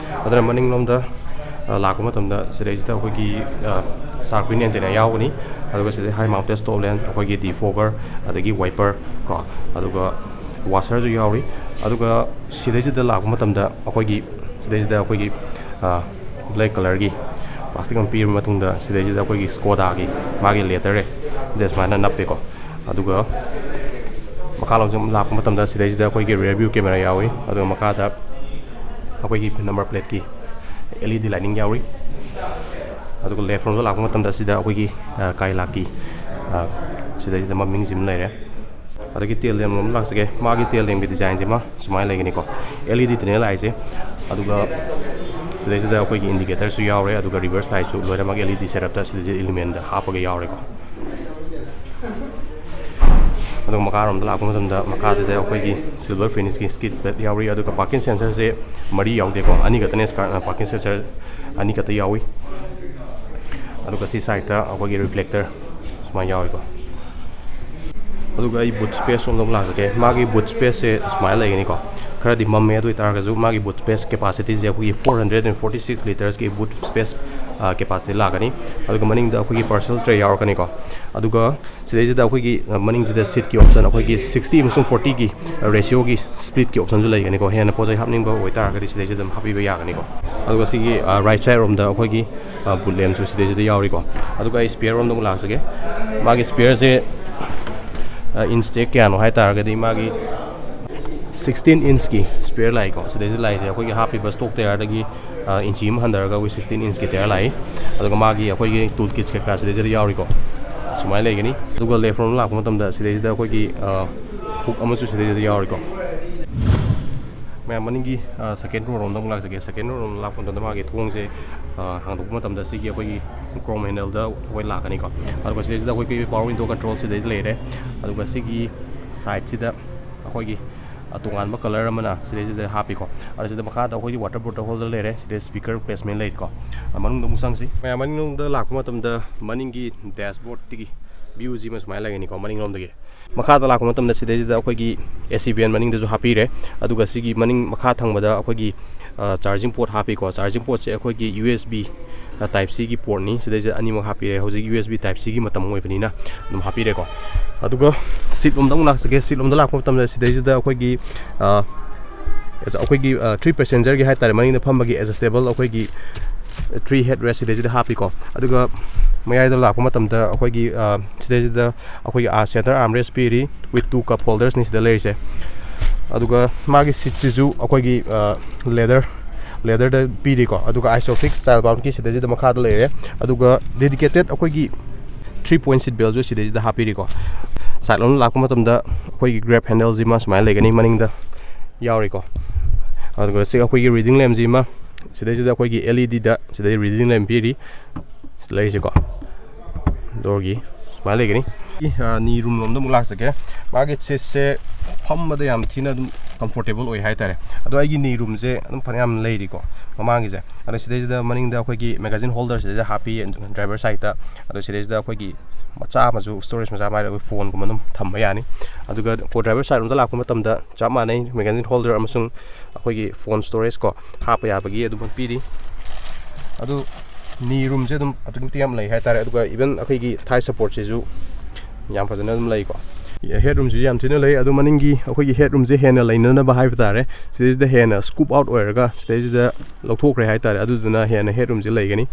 ꯑꯗꯨꯅ ꯃꯅꯤꯡꯂꯣꯝꯗ ꯂꯥꯛꯄ ꯃꯇꯝꯗ ꯁꯤꯗꯩꯁꯤꯗ ꯑꯩꯈꯣꯏꯒꯤ ꯁꯥꯔꯛ ꯐꯤꯟ ꯑꯦꯟꯇꯦꯅꯥ ꯌꯥꯎꯒꯅꯤ꯫ ꯑꯗꯨꯒ ꯁꯤꯗꯩ ꯍꯥꯏ ꯃꯥꯎꯟꯇꯦꯠ ꯁ꯭ꯇꯣꯞ ꯂꯦꯝꯞ, ꯑꯩꯈꯣꯏꯒꯤ ꯗꯤꯐꯣꯒꯔ, ꯑꯗꯒꯤ ꯋꯥꯏꯄꯔ ꯀꯣ, ꯑꯗꯨꯒ ꯋꯥꯁꯔꯁꯨ ꯌꯥꯎꯔꯤ꯫ ꯑꯗꯨꯒ ꯁꯤꯗꯩꯁꯤꯗ ꯂꯥꯛꯄ ꯃꯇꯝꯗ ꯑꯩꯈꯣꯏꯒꯤ ꯁꯤꯗꯩꯁꯤꯗ ꯑꯩꯈꯣꯏꯒꯤ ꯕ꯭ꯂꯦꯛ ꯀꯂꯔꯒꯤ ꯄ꯭ꯂꯥꯁꯇꯤꯛ ꯑꯃ ꯄꯤꯔꯕ ꯃꯇꯨꯡꯗ ꯁꯤꯗꯩꯁꯤꯗ ꯑꯩꯈꯣꯏꯒꯤ ꯁ꯭ꯀꯣꯗꯥꯒꯤ ꯃꯥꯒꯤ ꯂꯦꯇꯔꯁꯦ ꯁꯨꯃꯥꯏꯅ ꯅꯞꯄꯦꯀꯣ꯫ ꯑꯗꯨꯒ ꯃꯈꯥ ꯂꯣꯝꯁꯦ ꯑꯃꯨꯛ ꯂꯥꯛꯄ ꯃꯇꯝꯗ ꯁꯤꯗꯩꯁꯤꯗ ꯑꯩꯈꯣꯏꯒꯤ ꯔꯤꯌꯔ ꯚ꯭ꯌꯨ ꯀꯦꯃꯦꯔꯥ ꯌꯥꯎꯏ꯫ ꯑꯗꯨꯒ ꯃꯈꯥꯗ ꯑꯩꯈꯣꯏꯒꯤ ꯅꯝꯕꯔ ꯄ꯭ꯂꯦꯠꯀꯤ ꯑꯦꯜ ꯏ ꯗꯤ ꯂꯥꯏꯠꯅꯤꯡ ꯌꯥꯎꯔꯤ꯫ ꯑꯗꯨꯒ ꯂꯦꯐ ꯔꯣꯝꯗ ꯂꯥꯛꯄ ꯃꯇꯝꯗ ꯁꯤꯗ ꯑꯩꯈꯣꯏꯒꯤ ꯀꯥꯏꯂꯥꯛꯀꯤ ꯁꯤꯗꯩꯁꯤꯗ ꯃꯃꯤꯡꯁꯤꯃ ꯂꯩꯔꯦ꯫ ꯑꯗꯒꯤ ꯇꯦꯜ ꯂꯦꯝ ꯂꯣꯝꯗ ꯂꯥꯛꯆꯒꯦ꯫ ꯃꯥꯒꯤ ꯇꯦꯜ ꯂꯦꯝꯒꯤ ꯗꯤꯖꯥꯏꯟꯁꯤꯃ ꯁꯨꯃꯥꯏꯅ ꯂꯩꯒꯅꯤꯀꯣ, ꯑꯦꯜ ꯏ ꯗꯤꯗꯅꯦ ꯂꯥꯛꯏꯁꯦ꯫ ꯑꯗꯨꯒ ꯁꯤꯗꯩꯁꯤꯗ ꯑꯩꯈꯣꯏꯒꯤ ꯏꯟꯗꯤꯀꯦꯇꯔꯁꯨ ꯌꯥꯎꯔꯦ, ꯑꯗꯨꯒ ꯔꯤꯚꯔꯁ ꯂꯥꯏꯠꯁꯨ ꯂꯣꯏꯅꯃꯛ L E D setup ꯇ ꯁꯤꯗꯩꯁꯤꯗ ꯏꯂꯤꯃꯦꯟꯗ ꯍꯥꯞꯄꯒ ꯌꯥꯎꯔꯦꯀꯣ꯫ ꯑꯗꯨꯒ ꯃꯈꯥꯔꯣꯝꯗ ꯂꯥꯛꯄ ꯃꯇꯝꯗ ꯃꯈꯥꯁꯤꯗ ꯑꯩꯈꯣꯏꯒꯤ silver finish ꯀꯤ skid plate ꯌꯥꯎꯔꯤ, ꯑꯗꯨꯒ parking sensor ꯁꯦ ꯃꯔꯤ ꯌꯥꯎꯗꯦꯀꯣ, ꯑꯅꯤ ꯈꯛꯇꯅꯦ, parking sensor ꯑꯅꯤ ꯈꯛꯇ ꯌꯥꯎꯏ꯫ ꯑꯗꯨꯒ ꯁꯤ side ꯇ ꯑꯩꯈꯣꯏꯒꯤ reflector ꯁꯨꯃꯥꯏꯅ ꯌꯥꯎꯏꯀꯣ꯫ ꯑꯗꯨꯒ ꯑꯩ boot space ꯁꯣꯝꯗ ꯑꯃꯨꯛ ꯂꯥꯛꯆꯒꯦ꯫ ꯃꯥꯒꯤ boot space ꯁꯦ ꯁꯨꯃꯥꯏꯅ ꯂꯩꯒꯅꯤꯀꯣ꯫ ꯈꯔꯗꯤ ꯃꯝꯃꯦ, ꯑꯗꯨ ꯑꯣꯏꯇꯥꯔꯒꯁꯨ ꯃꯥꯒꯤ boot space capacity ꯁꯦ ꯑꯩꯈꯣꯏꯒꯤ four hundred and forty six liters ꯀꯤ boot space capacity ꯂꯥꯛꯀꯅꯤ꯫ ꯑꯗꯨꯒ ꯃꯅꯤꯡꯗ ꯑꯩꯈꯣꯏꯒꯤ parcel tray ꯌꯥꯎꯔꯛꯀꯅꯤꯀꯣ꯫ ꯑꯗꯨꯒ ꯁꯤꯗꯩꯁꯤꯗ ꯑꯩꯈꯣꯏꯒꯤ, ꯑ, ꯃꯅꯤꯡꯁꯤꯗ seat ꯀꯤ option ꯑꯩꯈꯣꯏꯒꯤ sixty ꯑꯃꯁꯨꯡ forty ꯒꯤ ratio ꯒꯤ split ꯀꯤ option ꯁꯨ ꯂꯩꯒꯅꯤꯀꯣ꯫ ꯍꯦꯟꯅ ꯄꯣꯠ ꯆꯩ ꯍꯥꯞꯅꯤꯡꯕ ꯑꯣꯏꯇꯥꯔꯒꯗꯤ ꯁꯤꯗꯩꯁꯤꯗ ꯑꯗꯨꯝ ꯍꯥꯞꯄꯤꯕ ꯌꯥꯒꯅꯤꯀꯣ꯫ ꯑꯗꯨꯒ ꯁꯤꯒꯤ, ꯑ, right side ꯔꯣꯝꯗ ꯑꯩꯈꯣꯏꯒꯤ, ꯑ, boot lamp ꯁꯨ ꯁꯤꯗꯩꯁꯤꯗ ꯌꯥꯎꯔꯤꯀꯣ꯫ ꯑꯗꯨꯒ ꯑꯩ spare ꯔꯣꯝꯗ ꯑꯃꯨꯛ ꯂꯥꯛꯆꯒꯦ꯫ ꯃꯥꯒꯤ spare ꯁꯦ, ꯑ, inch ꯁꯦ ꯀꯌꯥꯅꯣ ꯍꯥꯏ ꯇꯥꯔꯒꯗꯤ ꯃꯥꯒꯤ sixteen inch ꯀꯤ spare ꯂꯥꯛꯏꯀꯣ꯫ ꯁꯤꯗꯩꯁꯤꯗ ꯂꯥꯛꯏꯁꯦ ꯑꯩꯈꯣꯏꯒꯤ ꯍꯥꯞꯄꯤꯕ stock tyre ꯗꯒꯤ, ꯑ, ꯏꯟꯆꯤ ꯑꯃ ꯍꯟꯊꯔꯒ ꯑꯩꯈꯣꯏ sixteen inch ꯀꯤ tyre ꯂꯥꯛꯏ꯫ ꯑꯗꯨꯒ ꯃꯥꯒꯤ ꯑꯩꯈꯣꯏꯒꯤ tool kits ꯀꯩꯀꯥ ꯁꯤꯗꯩꯁꯤꯗ ꯌꯥꯎꯔꯤꯀꯣ꯫ ꯁꯨꯃꯥꯏꯅ ꯂꯩꯒꯅꯤ꯫ ꯑꯗꯨꯒ left ꯔꯣꯝꯗ ꯂꯥꯛꯄ ꯃꯇꯝꯗ ꯁꯤꯗꯩꯁꯤꯗ ꯑꯩꯈꯣꯏꯒꯤ, ꯑ, hook ꯑꯃꯁꯨ ꯁꯤꯗꯩꯁꯤꯗ ꯌꯥꯎꯔꯤꯀꯣ꯫ ꯃꯌꯥꯝ ꯃꯅꯤꯡꯒꯤ, ꯑ, second row ꯔꯣꯝꯗ ꯑꯃꯨꯛ ꯂꯥꯛꯆꯒꯦ꯫ Second row ꯔꯣꯝꯗ ꯂꯥꯛꯄ ꯃꯇꯝꯗ ꯃꯥꯒꯤ ꯊꯣꯡꯁꯦ, ꯑ, ꯍꯥꯡꯗꯣꯛꯄ ꯃꯇꯝꯗ ꯁꯤꯒꯤ ꯑꯩꯈꯣꯏꯒꯤ chrome handle ꯗ ꯑꯩꯈꯣꯏ ꯂꯥꯛꯀꯅꯤꯀꯣ꯫ ꯑꯗꯨꯒ ꯁꯤꯗꯩꯁꯤꯗ ꯑꯩꯈꯣꯏꯒꯤ power window control ꯁꯤꯗꯩꯗ ꯂꯩꯔꯦ꯫ ꯑꯗꯨꯒ ꯁꯤꯒꯤ side ꯁꯤꯗ ꯑꯩꯈꯣꯏꯒꯤ, ꯑ, ꯇꯣꯉꯥꯟꯕ colour ꯑꯃꯅ ꯁꯤꯗꯩꯁꯤꯗ ꯍꯥꯞꯄꯤꯀꯣ꯫ ꯑꯗ ꯁꯤꯗ ꯃꯈꯥꯗ ꯑꯩꯈꯣꯏꯒꯤ water bottle holder ꯂꯩꯔꯦ, ꯁꯤꯗ speaker placement ꯂꯩꯔꯦꯀꯣ꯫ ꯑ, ꯃꯅꯨꯡꯗ ꯑꯃꯨꯛ ꯆꯪꯁꯤ꯫ ꯃꯌꯥꯝ ꯃꯅꯤꯡꯂꯣꯝꯗ ꯂꯥꯛꯄ ꯃꯇꯝꯗ ꯃꯅꯤꯡꯒꯤ dashboard ꯇꯒꯤ view ꯁꯤꯃ ꯁꯨꯃꯥꯏꯅ ꯂꯩꯒꯅꯤꯀꯣ, ꯃꯅꯤꯡꯂꯣꯝꯗꯒꯤ꯫ ꯃꯈꯥꯗ ꯂꯥꯛꯄ ꯃꯇꯝꯗ ꯁꯤꯗꯩꯁꯤꯗ ꯑꯩꯈꯣꯏꯒꯤ AC vent ꯃꯅꯤꯡꯗꯁꯨ ꯍꯥꯞꯄꯤꯔꯦ꯫ ꯑꯗꯨꯒ ꯁꯤꯒꯤ ꯃꯅꯤꯡ ꯃꯈꯥ ꯊꯪꯕꯗ ꯑꯩꯈꯣꯏꯒꯤ, ꯑ, charging port ꯍꯥꯞꯄꯤꯀꯣ꯫ Charging port ꯁꯦ ꯑꯩꯈꯣꯏꯒꯤ U S B, ꯑ, type C ꯒꯤ port ꯅꯤ꯫ ꯁꯤꯗꯩꯁꯤꯗ ꯑꯅꯤꯃꯛ ꯍꯥꯞꯄꯤꯔꯦ꯫ ꯍꯧꯖꯤꯛ U S B type C ꯒꯤ ꯃꯇꯝ ꯑꯣꯏꯕꯅꯤꯅ ꯑꯗꯨꯝ ꯍꯥꯞꯄꯤꯔꯦꯀꯣ꯫ ꯑꯗꯨꯒ seat ꯂꯣꯝꯗ ꯑꯃꯨꯛ ꯂꯥꯛꯆꯒꯦ꯫ Seat ꯂꯣꯝꯗ ꯂꯥꯛꯄ ꯃꯇꯝꯗ ꯁꯤꯗꯩꯁꯤꯗ ꯑꯩꯈꯣꯏꯒꯤ, ꯑ, ꯑꯩꯈꯣꯏꯒꯤ, ꯑ, three passenger ꯒꯤ ꯍꯥꯏꯇꯥꯔꯦ, ꯃꯅꯤꯡꯗ ꯐꯝꯕꯒꯤ adjustable ꯑꯩꯈꯣꯏꯒꯤ three head rest ꯁꯤꯗꯩꯁꯤꯗ ꯍꯥꯞꯄꯤꯀꯣ꯫ ꯑꯗꯨꯒ ꯃꯌꯥꯏꯗ ꯂꯥꯛꯄ ꯃꯇꯝꯗ ꯑꯩꯈꯣꯏꯒꯤ, ꯑ, ꯁꯤꯗꯩꯁꯤꯗ ꯑꯩꯈꯣꯏꯒꯤ, ꯑ, center armrest ꯄꯤꯔꯤ with two cup holders ꯅꯤ ꯁꯤꯗ ꯂꯩꯔꯤꯁꯦ꯫ ꯑꯗꯨꯒ ꯃꯥꯒꯤ seat ꯁꯤꯁꯨ ꯑꯩꯈꯣꯏꯒꯤ, ꯑ, leather, leather ꯗ ꯄꯤꯔꯤꯀꯣ꯫ ꯑꯗꯨꯒ ISOFIX child mount ꯀꯤ ꯁꯤꯗꯩꯁꯤꯗ ꯃꯈꯥꯗ ꯂꯩꯔꯦ꯫ ꯑꯗꯨꯒ dedicated ꯑꯩꯈꯣꯏꯒꯤ three point seat belt ꯁꯨ ꯁꯤꯗꯩꯁꯤꯗ ꯍꯥꯞꯄꯤꯔꯤꯀꯣ꯫ Side ꯂꯣꯝꯗ ꯂꯥꯛꯄ ꯃꯇꯝꯗ ꯑꯩꯈꯣꯏꯒꯤ grab handle ꯁꯤꯃ ꯁꯨꯃꯥꯏꯅ ꯂꯩꯒꯅꯤ ꯃꯅꯤꯡꯗ ꯌꯥꯎꯔꯤꯀꯣ꯫ ꯑꯗꯨꯒ ꯁꯤ ꯑꯩꯈꯣꯏꯒꯤ reading lamp ꯁꯤꯃ ꯁꯤꯗꯩꯁꯤꯗ ꯑꯩꯈꯣꯏꯒꯤ L E D ꯗ ꯁꯤꯗꯩ reading lamp ꯄꯤꯔꯤ꯫ ꯁꯤꯗ ꯂꯩꯔꯤꯁꯦꯀꯣ, door ꯒꯤ ꯁꯨꯃꯥꯏꯅ ꯂꯩꯒꯅꯤ꯫ ꯑ, knee room ꯂꯣꯝꯗ ꯑꯃꯨꯛ ꯂꯥꯛꯆꯒꯦ꯫ ꯃꯥꯒꯤ seat ꯁꯦ ꯐꯝꯕꯗ ꯌꯥꯝ ꯊꯤꯅ ꯑꯗꯨꯝ comfortable ꯑꯣꯏ ꯍꯥꯏꯇꯥꯔꯦ꯫ ꯑꯗꯣ ꯑꯩꯒꯤ knee room ꯁꯦ ꯑꯗꯨꯝ ꯐꯅꯌꯥꯝ ꯂꯩꯔꯤꯀꯣ ꯃꯃꯥꯡꯒꯤꯁꯦ꯫ ꯑꯗꯣ ꯁꯤꯗꯩꯁꯤꯗ ꯃꯅꯤꯡꯗ ꯑꯩꯈꯣꯏꯒꯤ magazine holder ꯁꯤꯗꯩꯗ ꯍꯥꯞꯄꯤ driver side ꯇ꯫ ꯑꯗꯣ ꯁꯤꯗꯩꯁꯤꯗ ꯑꯩꯈꯣꯏꯒꯤ ꯃꯆꯥ ꯑꯃꯁꯨ, storage ꯃꯆꯥ ꯑꯃ ꯍꯥꯏꯔꯒ phone ꯒꯨꯝꯕ ꯑꯗꯨꯝ ꯊꯝꯕ ꯌꯥꯅꯤ꯫ ꯑꯗꯨꯒ ꯀꯣ driver side ꯔꯣꯝꯗ ꯂꯥꯛꯄ ꯃꯇꯝꯗ ꯆꯞ ꯃꯥꯟꯅꯩ, magazine holder ꯑꯃꯁꯨꯡ ꯑꯩꯈꯣꯏꯒꯤ phone storage ꯀꯣ ꯍꯥꯞꯄ ꯌꯥꯕꯒꯤ ꯑꯗꯨꯝ ꯄꯤꯔꯤ꯫ ꯑꯗꯨ knee room ꯁꯦ ꯑꯗꯨꯝ ꯑꯗꯨꯛꯀꯤ ꯃꯇꯤꯛ ꯌꯥꯝ ꯂꯩ ꯍꯥꯏꯇꯥꯔꯦ꯫ ꯑꯗꯨꯒ even ꯑꯩꯈꯣꯏꯒꯤ thigh support ꯁꯤꯁꯨ ꯌꯥꯝ ꯐꯖꯅ ꯑꯗꯨꯝ ꯂꯩꯀꯣ꯫ Head room ꯁꯤꯁꯨ ꯌꯥꯝ ꯊꯤꯅ ꯂꯩ꯫ ꯑꯗꯨ ꯃꯅꯤꯡꯒꯤ ꯑꯩꯈꯣꯏꯒꯤ head room ꯁꯦ ꯍꯦꯟꯅ ꯂꯩꯅꯅꯕ ꯍꯥꯏꯕ ꯇꯥꯔꯦ, ꯁꯤꯗꯩꯁꯤꯗ ꯍꯦꯟꯅ scoop out ꯑꯣꯏꯔꯒ ꯁꯤꯗꯩꯁꯤꯗ ꯂꯧꯊꯣꯛꯈ꯭ꯔꯦ ꯍꯥꯏꯇꯥꯔꯦ꯫ ꯑꯗꯨꯗꯨꯅ ꯍꯦꯟꯅ head room ꯁꯦ ꯂꯩꯒꯅꯤ꯫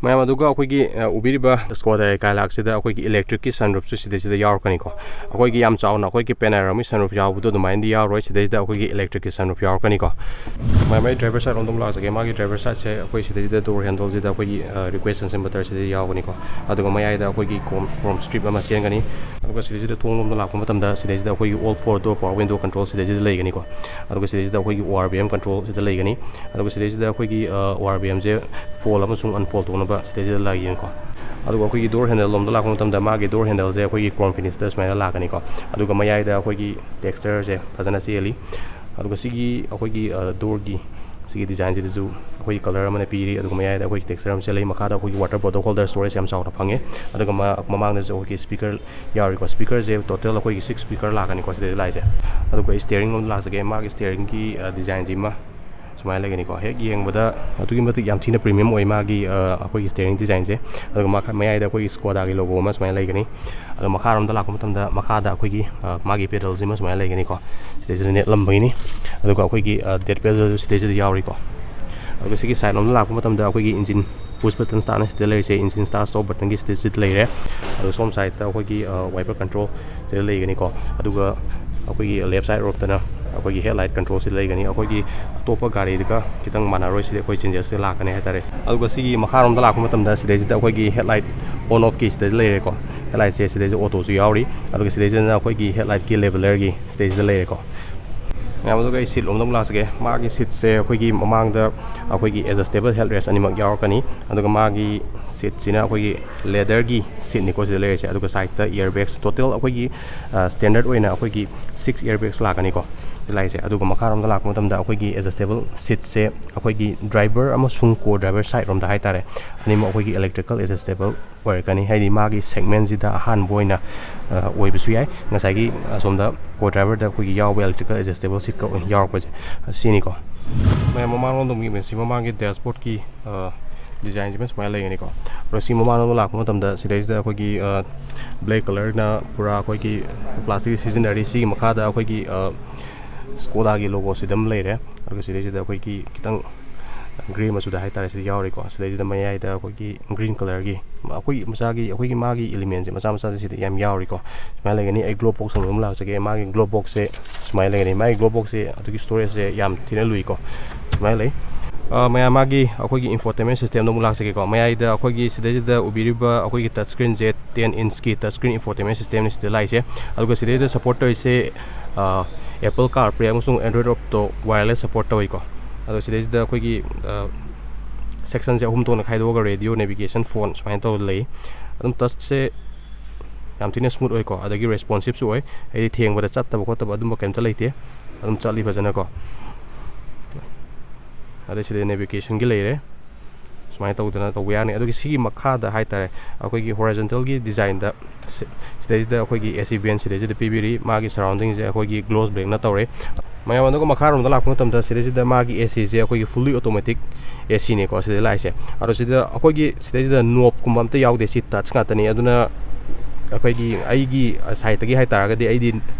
ꯃꯌꯥꯝ, ꯑꯗꯨꯒ ꯑꯩꯈꯣꯏꯒꯤ, ꯑ, ꯎꯕꯤꯔꯤꯕ Skoda Kylak ꯁꯤꯗ ꯑꯩꯈꯣꯏꯒꯤ electric ꯀꯤ sunroof ꯁꯨ ꯁꯤꯗꯩꯁꯤꯗ ꯌꯥꯎꯔꯛꯀꯅꯤꯀꯣ꯫ ꯑꯩꯈꯣꯏꯒꯤ ꯌꯥꯝ ꯆꯥꯎꯅ ꯑꯩꯈꯣꯏꯒꯤ panoramic sunroof ꯌꯥꯎꯕꯗꯣ ꯑꯗꯨꯃꯥꯏꯅꯗꯤ ꯌꯥꯎꯔꯣꯏ꯫ ꯁꯤꯗꯩꯁꯤꯗ ꯑꯩꯈꯣꯏꯒꯤ electric ꯀꯤ sunroof ꯌꯥꯎꯔꯛꯀꯅꯤꯀꯣ꯫ ꯃꯌꯥꯝ, ꯑꯩ driver side ꯔꯣꯝꯗ ꯑꯃꯨꯛ ꯂꯥꯛꯆꯒꯦ꯫ ꯃꯥꯒꯤ driver side ꯁꯦ ꯑꯩꯈꯣꯏ ꯁꯤꯗꯩꯁꯤꯗ door handle ꯁꯤꯗ ꯑꯩꯈꯣꯏꯒꯤ, ꯑ, request transmission button ꯁꯤꯗ ꯌꯥꯎꯒꯅꯤꯀꯣ꯫ ꯑꯗꯨꯒ ꯃꯌꯥꯏꯗ ꯑꯩꯈꯣꯏꯒꯤ chrome, chrome strip ꯑꯃ ꯆꯦꯟꯒꯅꯤ꯫ ꯑꯗꯨꯒ ꯁꯤꯗꯩꯁꯤꯗ ꯊꯣꯡ ꯂꯣꯝꯗ ꯂꯥꯛꯄ ꯃꯇꯝꯗ ꯁꯤꯗꯩꯁꯤꯗ ꯑꯩꯈꯣꯏꯒꯤ all four door power window control ꯁꯤꯗꯩꯁꯤꯗ ꯂꯩꯒꯅꯤꯀꯣ꯫ ꯑꯗꯨꯒ ꯁꯤꯗꯩꯁꯤꯗ ꯑꯩꯈꯣꯏꯒꯤ O R V M control ꯁꯤꯗ ꯂꯩꯒꯅꯤ꯫ ꯑꯗꯨꯒ ꯁꯤꯗꯩꯁꯤꯗ ꯑꯩꯈꯣꯏꯒꯤ, ꯑ, O R V M ꯁꯦ fold ꯑꯃꯁꯨꯡ unfold ꯇꯧꯅꯕ ꯁꯤꯗꯩꯁꯤꯗ ꯂꯩꯒꯅꯤꯀꯣ꯫ ꯑꯗꯨꯒ ꯑꯩꯈꯣꯏꯒꯤ door handle ꯂꯣꯝꯗ ꯂꯥꯛꯄ ꯃꯇꯝꯗ ꯃꯥꯒꯤ door handle ꯁꯦ ꯑꯩꯈꯣꯏꯒꯤ chrome finish ꯇ ꯁꯨꯃꯥꯏꯅ ꯂꯥꯛꯀꯅꯤꯀꯣ꯫ ꯑꯗꯨꯒ ꯃꯌꯥꯏꯗ ꯑꯩꯈꯣꯏꯒꯤ texture ꯁꯦ ꯐꯖꯅ ꯆꯦꯜꯂꯤ꯫ ꯑꯗꯨꯒ ꯁꯤꯒꯤ ꯑꯩꯈꯣꯏꯒꯤ, ꯑ, door ꯒꯤ ꯁꯤꯒꯤ design ꯁꯤꯗꯁꯨ ꯑꯩꯈꯣꯏꯒꯤ colour ꯑꯃꯅ ꯄꯤꯔꯤ꯫ ꯑꯗꯨꯒ ꯃꯌꯥꯏꯗ ꯑꯩꯈꯣꯏꯒꯤ texture ꯑꯃ ꯆꯦꯜꯂꯤ꯫ ꯃꯈꯥꯗ ꯑꯩꯈꯣꯏꯒꯤ water bottle holder storage ꯌꯥꯝ ꯆꯥꯎꯅ ꯐꯪꯉꯦ꯫ ꯑꯗꯨꯒ ꯃ-, ꯃꯃꯥꯡꯗꯁꯨ ꯑꯩꯈꯣꯏꯒꯤ speaker ꯌꯥꯎꯔꯤꯀꯣ꯫ Speaker ꯁꯦ total ꯑꯩꯈꯣꯏꯒꯤ six speaker ꯂꯥꯛꯀꯅꯤꯀꯣ ꯁꯤꯗꯩꯗ ꯂꯥꯛꯏꯁꯦ꯫ ꯑꯗꯨꯒ ꯑꯩ steering ꯂꯣꯝꯗ ꯂꯥꯛꯆꯒꯦ꯫ ꯃꯥꯒꯤ steering ꯒꯤ, ꯑ, design ꯁꯤꯃ ꯁꯨꯃꯥꯏꯅ ꯂꯩꯒꯅꯤꯀꯣ꯫ ꯍꯦꯛ ꯌꯦꯡꯕꯗ ꯑꯗꯨꯛꯀꯤ ꯃꯇꯤꯛ ꯌꯥꯝ ꯊꯤꯅ premium ꯑꯣꯏ ꯃꯥꯒꯤ, ꯑ, ꯑꯩꯈꯣꯏꯒꯤ steering design ꯁꯦ꯫ ꯑꯗꯨꯒ ꯃꯈꯥ ꯃꯌꯥꯏꯗ ꯑꯩꯈꯣꯏꯒꯤ Skoda ꯒꯤ logo ꯑꯃ ꯁꯨꯃꯥꯏꯅ ꯂꯩꯒꯅꯤ꯫ ꯑꯗꯣ ꯃꯈꯥꯔꯣꯝꯗ ꯂꯥꯛꯄ ꯃꯇꯝꯗ ꯃꯈꯥꯗ ꯑꯩꯈꯣꯏꯒꯤ, ꯑ, ꯃꯥꯒꯤ pedal ꯁꯤꯃ ꯁꯨꯃꯥꯏꯅ ꯂꯩꯒꯅꯤꯀꯣ꯫ ꯁꯤꯗꯩꯁꯤꯗ ꯅꯦꯠꯂꯝꯕꯒꯤꯅꯤ꯫ ꯑꯗꯨꯒ ꯑꯩꯈꯣꯏꯒꯤ, ꯑ, dead pedal ꯁꯨ ꯁꯤꯗꯩꯁꯤꯗ ꯌꯥꯎꯔꯤꯀꯣ꯫ ꯑꯗꯨꯒ ꯁꯤꯒꯤ side ꯂꯣꯝꯗ ꯂꯥꯛꯄ ꯃꯇꯝꯗ ꯑꯩꯈꯣꯏꯒꯤ engine push button start ꯅ ꯁꯤꯗ ꯂꯩꯔꯤꯁꯦ, engine start stop button ꯒꯤ ꯁꯤꯗ, ꯁꯤꯗ ꯂꯩꯔꯦ꯫ ꯑꯗꯨꯒ ꯁꯣꯝ side ꯇ ꯑꯩꯈꯣꯏꯒꯤ, ꯑ, wiper control ꯁꯤꯗ ꯂꯩꯒꯅꯤꯀꯣ꯫ ꯑꯗꯨꯒ ꯑꯩꯈꯣꯏꯒꯤ left side ꯔꯣꯝꯗꯅ ꯑꯩꯈꯣꯏꯒꯤ headlight control ꯁꯤꯗ ꯂꯩꯒꯅꯤ꯫ ꯑꯩꯈꯣꯏꯒꯤ ꯑꯇꯣꯞꯄ ꯒꯥꯔꯤꯗꯨꯒ ꯈꯤꯇꯪ ꯃꯥꯟꯅꯔꯣꯏ, ꯁꯤꯗꯤ ꯑꯩꯈꯣꯏ changes ꯁꯦ ꯂꯥꯛꯀꯅꯤ ꯍꯥꯏꯇꯥꯔꯦ꯫ ꯑꯗꯨꯒ ꯁꯤꯒꯤ ꯃꯈꯥꯔꯣꯝꯗ ꯂꯥꯛꯄ ꯃꯇꯝꯗ ꯁꯤꯗꯩꯁꯤꯗ ꯑꯩꯈꯣꯏꯒꯤ headlight on off ꯀꯤ ꯁꯤꯗꯩꯁꯤꯗ ꯂꯩꯔꯦꯀꯣ꯫ Headlight ꯁꯦ ꯁꯤꯗꯩꯁꯤꯗ auto ꯁꯨ ꯌꯥꯎꯔꯤ꯫ ꯑꯗꯨꯒ ꯁꯤꯗꯩꯁꯤꯗꯅ ꯑꯩꯈꯣꯏꯒꯤ headlight ꯀꯤ leveler ꯒꯤ ꯁꯤꯗꯩꯁꯤꯗ ꯂꯩꯔꯦꯀꯣ꯫ ꯃꯌꯥꯝ, ꯑꯗꯨꯒ ꯑꯩ ꯁꯤꯠ ꯂꯣꯝꯗ ꯑꯃꯨꯛ ꯂꯥꯛꯆꯒꯦ꯫ ꯃꯥꯒꯤ ꯁꯤꯠꯁꯦ ꯑꯩꯈꯣꯏꯒꯤ ꯃꯃꯥꯡꯗ ꯑꯩꯈꯣꯏꯒꯤ adjustable headrest ꯑꯅꯤꯃꯛ ꯌꯥꯎꯔꯛꯀꯅꯤ꯫ ꯑꯗꯨꯒ ꯃꯥꯒꯤ ꯁꯤꯠꯁꯤꯅ ꯑꯩꯈꯣꯏꯒꯤ leatherꯒꯤ ꯁꯤꯠꯅꯤꯀꯣ ꯁꯤꯗ ꯂꯩꯔꯤꯁꯦ꯫ ꯑꯗꯨꯒ sideꯇ airbags, total ꯑꯩꯈꯣꯏꯒꯤ standard ꯑꯣꯏꯅ ꯑꯩꯈꯣꯏꯒꯤ six airbags ꯂꯥꯛꯀꯅꯤꯀꯣ ꯁꯤꯗ ꯂꯥꯛꯏꯁꯦ꯫ ꯑꯗꯨꯒ ꯃꯈꯥꯔꯣꯝꯗ ꯂꯥꯛꯄ ꯃꯇꯝꯗ ꯑꯩꯈꯣꯏꯒꯤ adjustable seatꯁꯦ ꯑꯩꯈꯣꯏꯒꯤ driver ꯑꯃꯁꯨꯡ co-driver sideꯔꯣꯝꯗ ꯍꯥꯏꯇꯥꯔꯦ, ꯑꯅꯤꯃꯛ ꯑꯩꯈꯣꯏꯒꯤ electrical adjustable ꯑꯣꯏꯔꯛꯀꯅꯤ꯫ ꯍꯥꯏꯗꯤ ꯃꯥꯒꯤ segmentꯁꯤꯗ ꯑꯍꯥꯟꯕ ꯑꯣꯏꯅ ꯑꯣꯏꯕꯁꯨ ꯌꯥꯏ꯫ ꯉꯁꯥꯏꯒꯤ ꯑꯁꯣꯝꯗ co-driverꯗ ꯑꯩꯈꯣꯏꯒꯤ ꯌꯥꯎꯕ electrical adjustable seatꯀ ꯌꯥꯎꯔꯛꯄꯁꯦ ꯁꯤꯅꯤꯀꯣ꯫ ꯃꯌꯥꯝ, ꯃꯃꯥꯡꯂꯣꯝꯗ ꯑꯃꯨꯛ ꯌꯦꯡꯕꯁꯤ ꯃꯃꯥꯡꯒꯤ dashboardꯀꯤ designꯁꯤꯃ ꯁꯨꯃꯥꯏꯅ ꯂꯩꯒꯅꯤꯀꯣ꯫ ꯑꯗꯣ ꯁꯤ ꯃꯃꯥꯡꯂꯣꯝꯗ ꯂꯥꯛꯄ ꯃꯇꯝꯗ ꯁꯤꯗꯩꯁꯤꯗ ꯑꯩꯈꯣꯏꯒꯤ black colorꯅ ꯄꯨꯔꯥ ꯑꯩꯈꯣꯏꯒꯤ plastic ꯁꯤꯖꯤꯟꯅꯔꯤ꯫ ꯁꯤꯒꯤ ꯃꯈꯥꯗ ꯑꯩꯈꯣꯏꯒꯤ Skodaꯒꯤ logoꯁꯤꯗ ꯑꯃ ꯂꯩꯔꯦ꯫ ꯑꯗꯨꯒ ꯁꯤꯗꯩꯁꯤꯗ ꯑꯩꯈꯣꯏꯒꯤ ꯈꯤꯇꯪ grey ꯃꯆꯨꯗ ꯍꯥꯏꯇꯥꯔꯦ ꯁꯤꯗ ꯌꯥꯎꯔꯤꯀꯣ꯫ ꯁꯤꯗꯩꯁꯤꯗ ꯃꯌꯥꯏꯗ ꯑꯩꯈꯣꯏꯒꯤ green colorꯒꯤ ꯑꯩꯈꯣꯏ ꯃꯆꯥꯒꯤ, ꯑꯩꯈꯣꯏꯒꯤ ꯃꯥꯒꯤ elementꯁꯦ ꯃꯆꯥ ꯃꯆꯥꯁꯦ ꯁꯤꯗ ꯌꯥꯝ ꯌꯥꯎꯔꯤꯀꯣ꯫ ꯁꯨꯃꯥꯏꯅ ꯂꯩꯒꯅꯤ꯫ ꯑꯩ glove box ꯑꯃꯨꯛ ꯂꯥꯛꯆꯒꯦ꯫ ꯃꯥꯒꯤ glove boxꯁꯦ ꯁꯨꯃꯥꯏꯅ ꯂꯩꯒꯅꯤ꯫ ꯃꯥꯒꯤ glove boxꯁꯦ ꯑꯗꯨꯒꯤ storageꯁꯦ ꯌꯥꯝ ꯊꯤꯅ ꯂꯨꯏꯀꯣ꯫ ꯁꯨꯃꯥꯏꯅ ꯂꯩ꯫ ꯃꯌꯥꯝ, ꯃꯥꯒꯤ ꯑꯩꯈꯣꯏꯒꯤ infotainment systemꯗ ꯑꯃꯨꯛ ꯂꯥꯛꯆꯒꯦꯀꯣ꯫ ꯃꯌꯥꯏꯗ ꯑꯩꯈꯣꯏꯒꯤ ꯁꯤꯗꯩꯁꯤꯗ ꯎꯕꯤꯔꯤꯕ ꯑꯩꯈꯣꯏꯒꯤ touch screenꯁꯦ ten inchꯀꯤ touch screen infotainment systemꯅꯤ ꯁꯤꯗ ꯂꯥꯛꯏꯁꯦ꯫ ꯑꯗꯨꯒ ꯁꯤꯗꯩꯁꯤꯗ support ꯇꯧꯔꯤꯁꯦ Apple CarPlay ꯑꯃꯁꯨꯡ Android Auto wireless support ꯇꯧꯏꯀꯣ꯫ ꯑꯗꯣ ꯁꯤꯗꯩꯁꯤꯗ ꯑꯩꯈꯣꯏꯒꯤ sectionꯁꯦ ꯑꯍꯨꯝ ꯊꯣꯛꯅ ꯈꯥꯏꯗꯣꯛꯑꯒ radio, navigation, phone ꯁꯨꯃꯥꯏꯅ ꯇꯧꯔ ꯂꯩ꯫ ꯑꯗꯨꯝ touchꯁꯦ ꯌꯥꯝ ꯊꯤꯅ smooth ꯑꯣꯏꯀꯣ, ꯑꯗꯒꯤ responsiveꯁꯨ ꯑꯣꯏ꯫ ꯍꯥꯏꯗꯤ ꯊꯦꯡꯕꯗ ꯆꯠꯇꯕ ꯈꯣꯠꯇꯕ ꯑꯗꯨꯝꯕ ꯀꯩꯝꯇ ꯂꯩꯇꯦ, ꯑꯗꯨꯝ ꯆꯠꯂꯤ ꯐꯖꯅꯀꯣ꯫ ꯑꯗꯩ ꯁꯤꯗ navigationꯒꯤ ꯂꯩꯔꯦ, ꯁꯨꯃꯥꯏꯅ ꯇꯧꯗꯅ ꯇꯧꯕ ꯌꯥꯅꯤ꯫ ꯑꯗꯨꯒ ꯁꯤꯒꯤ ꯃꯈꯥꯗ ꯍꯥꯏꯇꯥꯔꯦ, ꯑꯩꯈꯣꯏꯒꯤ horizontalꯒꯤ designꯗ ꯁꯤ-, ꯁꯤꯗꯩꯁꯤꯗ ꯑꯩꯈꯣꯏꯒꯤ AC vent ꯁꯤꯗꯩꯁꯤꯗ ꯄꯤꯕꯤꯔꯤ꯫ ꯃꯥꯒꯤ surroundingꯁꯦ ꯑꯩꯈꯣꯏꯒꯤ gloss blackꯅ ꯇꯧꯔꯦ꯫ ꯃꯌꯥꯝ, ꯑꯗꯨꯒ ꯃꯈꯥꯔꯣꯝꯗ ꯂꯥꯛꯄ ꯃꯇꯝꯗ ꯁꯤꯗꯩꯁꯤꯗ ꯃꯥꯒꯤ ACꯁꯦ ꯑꯩꯈꯣꯏꯒꯤ fully automatic ACꯅꯤꯀꯣ ꯁꯤꯗ ꯂꯥꯛꯏꯁꯦ꯫ ꯑꯗꯣ ꯁꯤꯗ ꯑꯩꯈꯣꯏꯒꯤ ꯁꯤꯗꯩꯁꯤꯗ knobꯀꯨꯝꯕ ꯑꯝꯇ ꯌꯥꯎꯗꯦ, ꯁꯤ touch ꯉꯥꯛꯇꯅꯤ꯫ ꯑꯗꯨꯅ ꯑꯩꯈꯣꯏꯒꯤ, ꯑꯩꯒꯤ sideꯇꯒꯤ ꯍꯥꯏꯇꯥꯔꯒꯗꯤ ꯑꯩꯗꯤ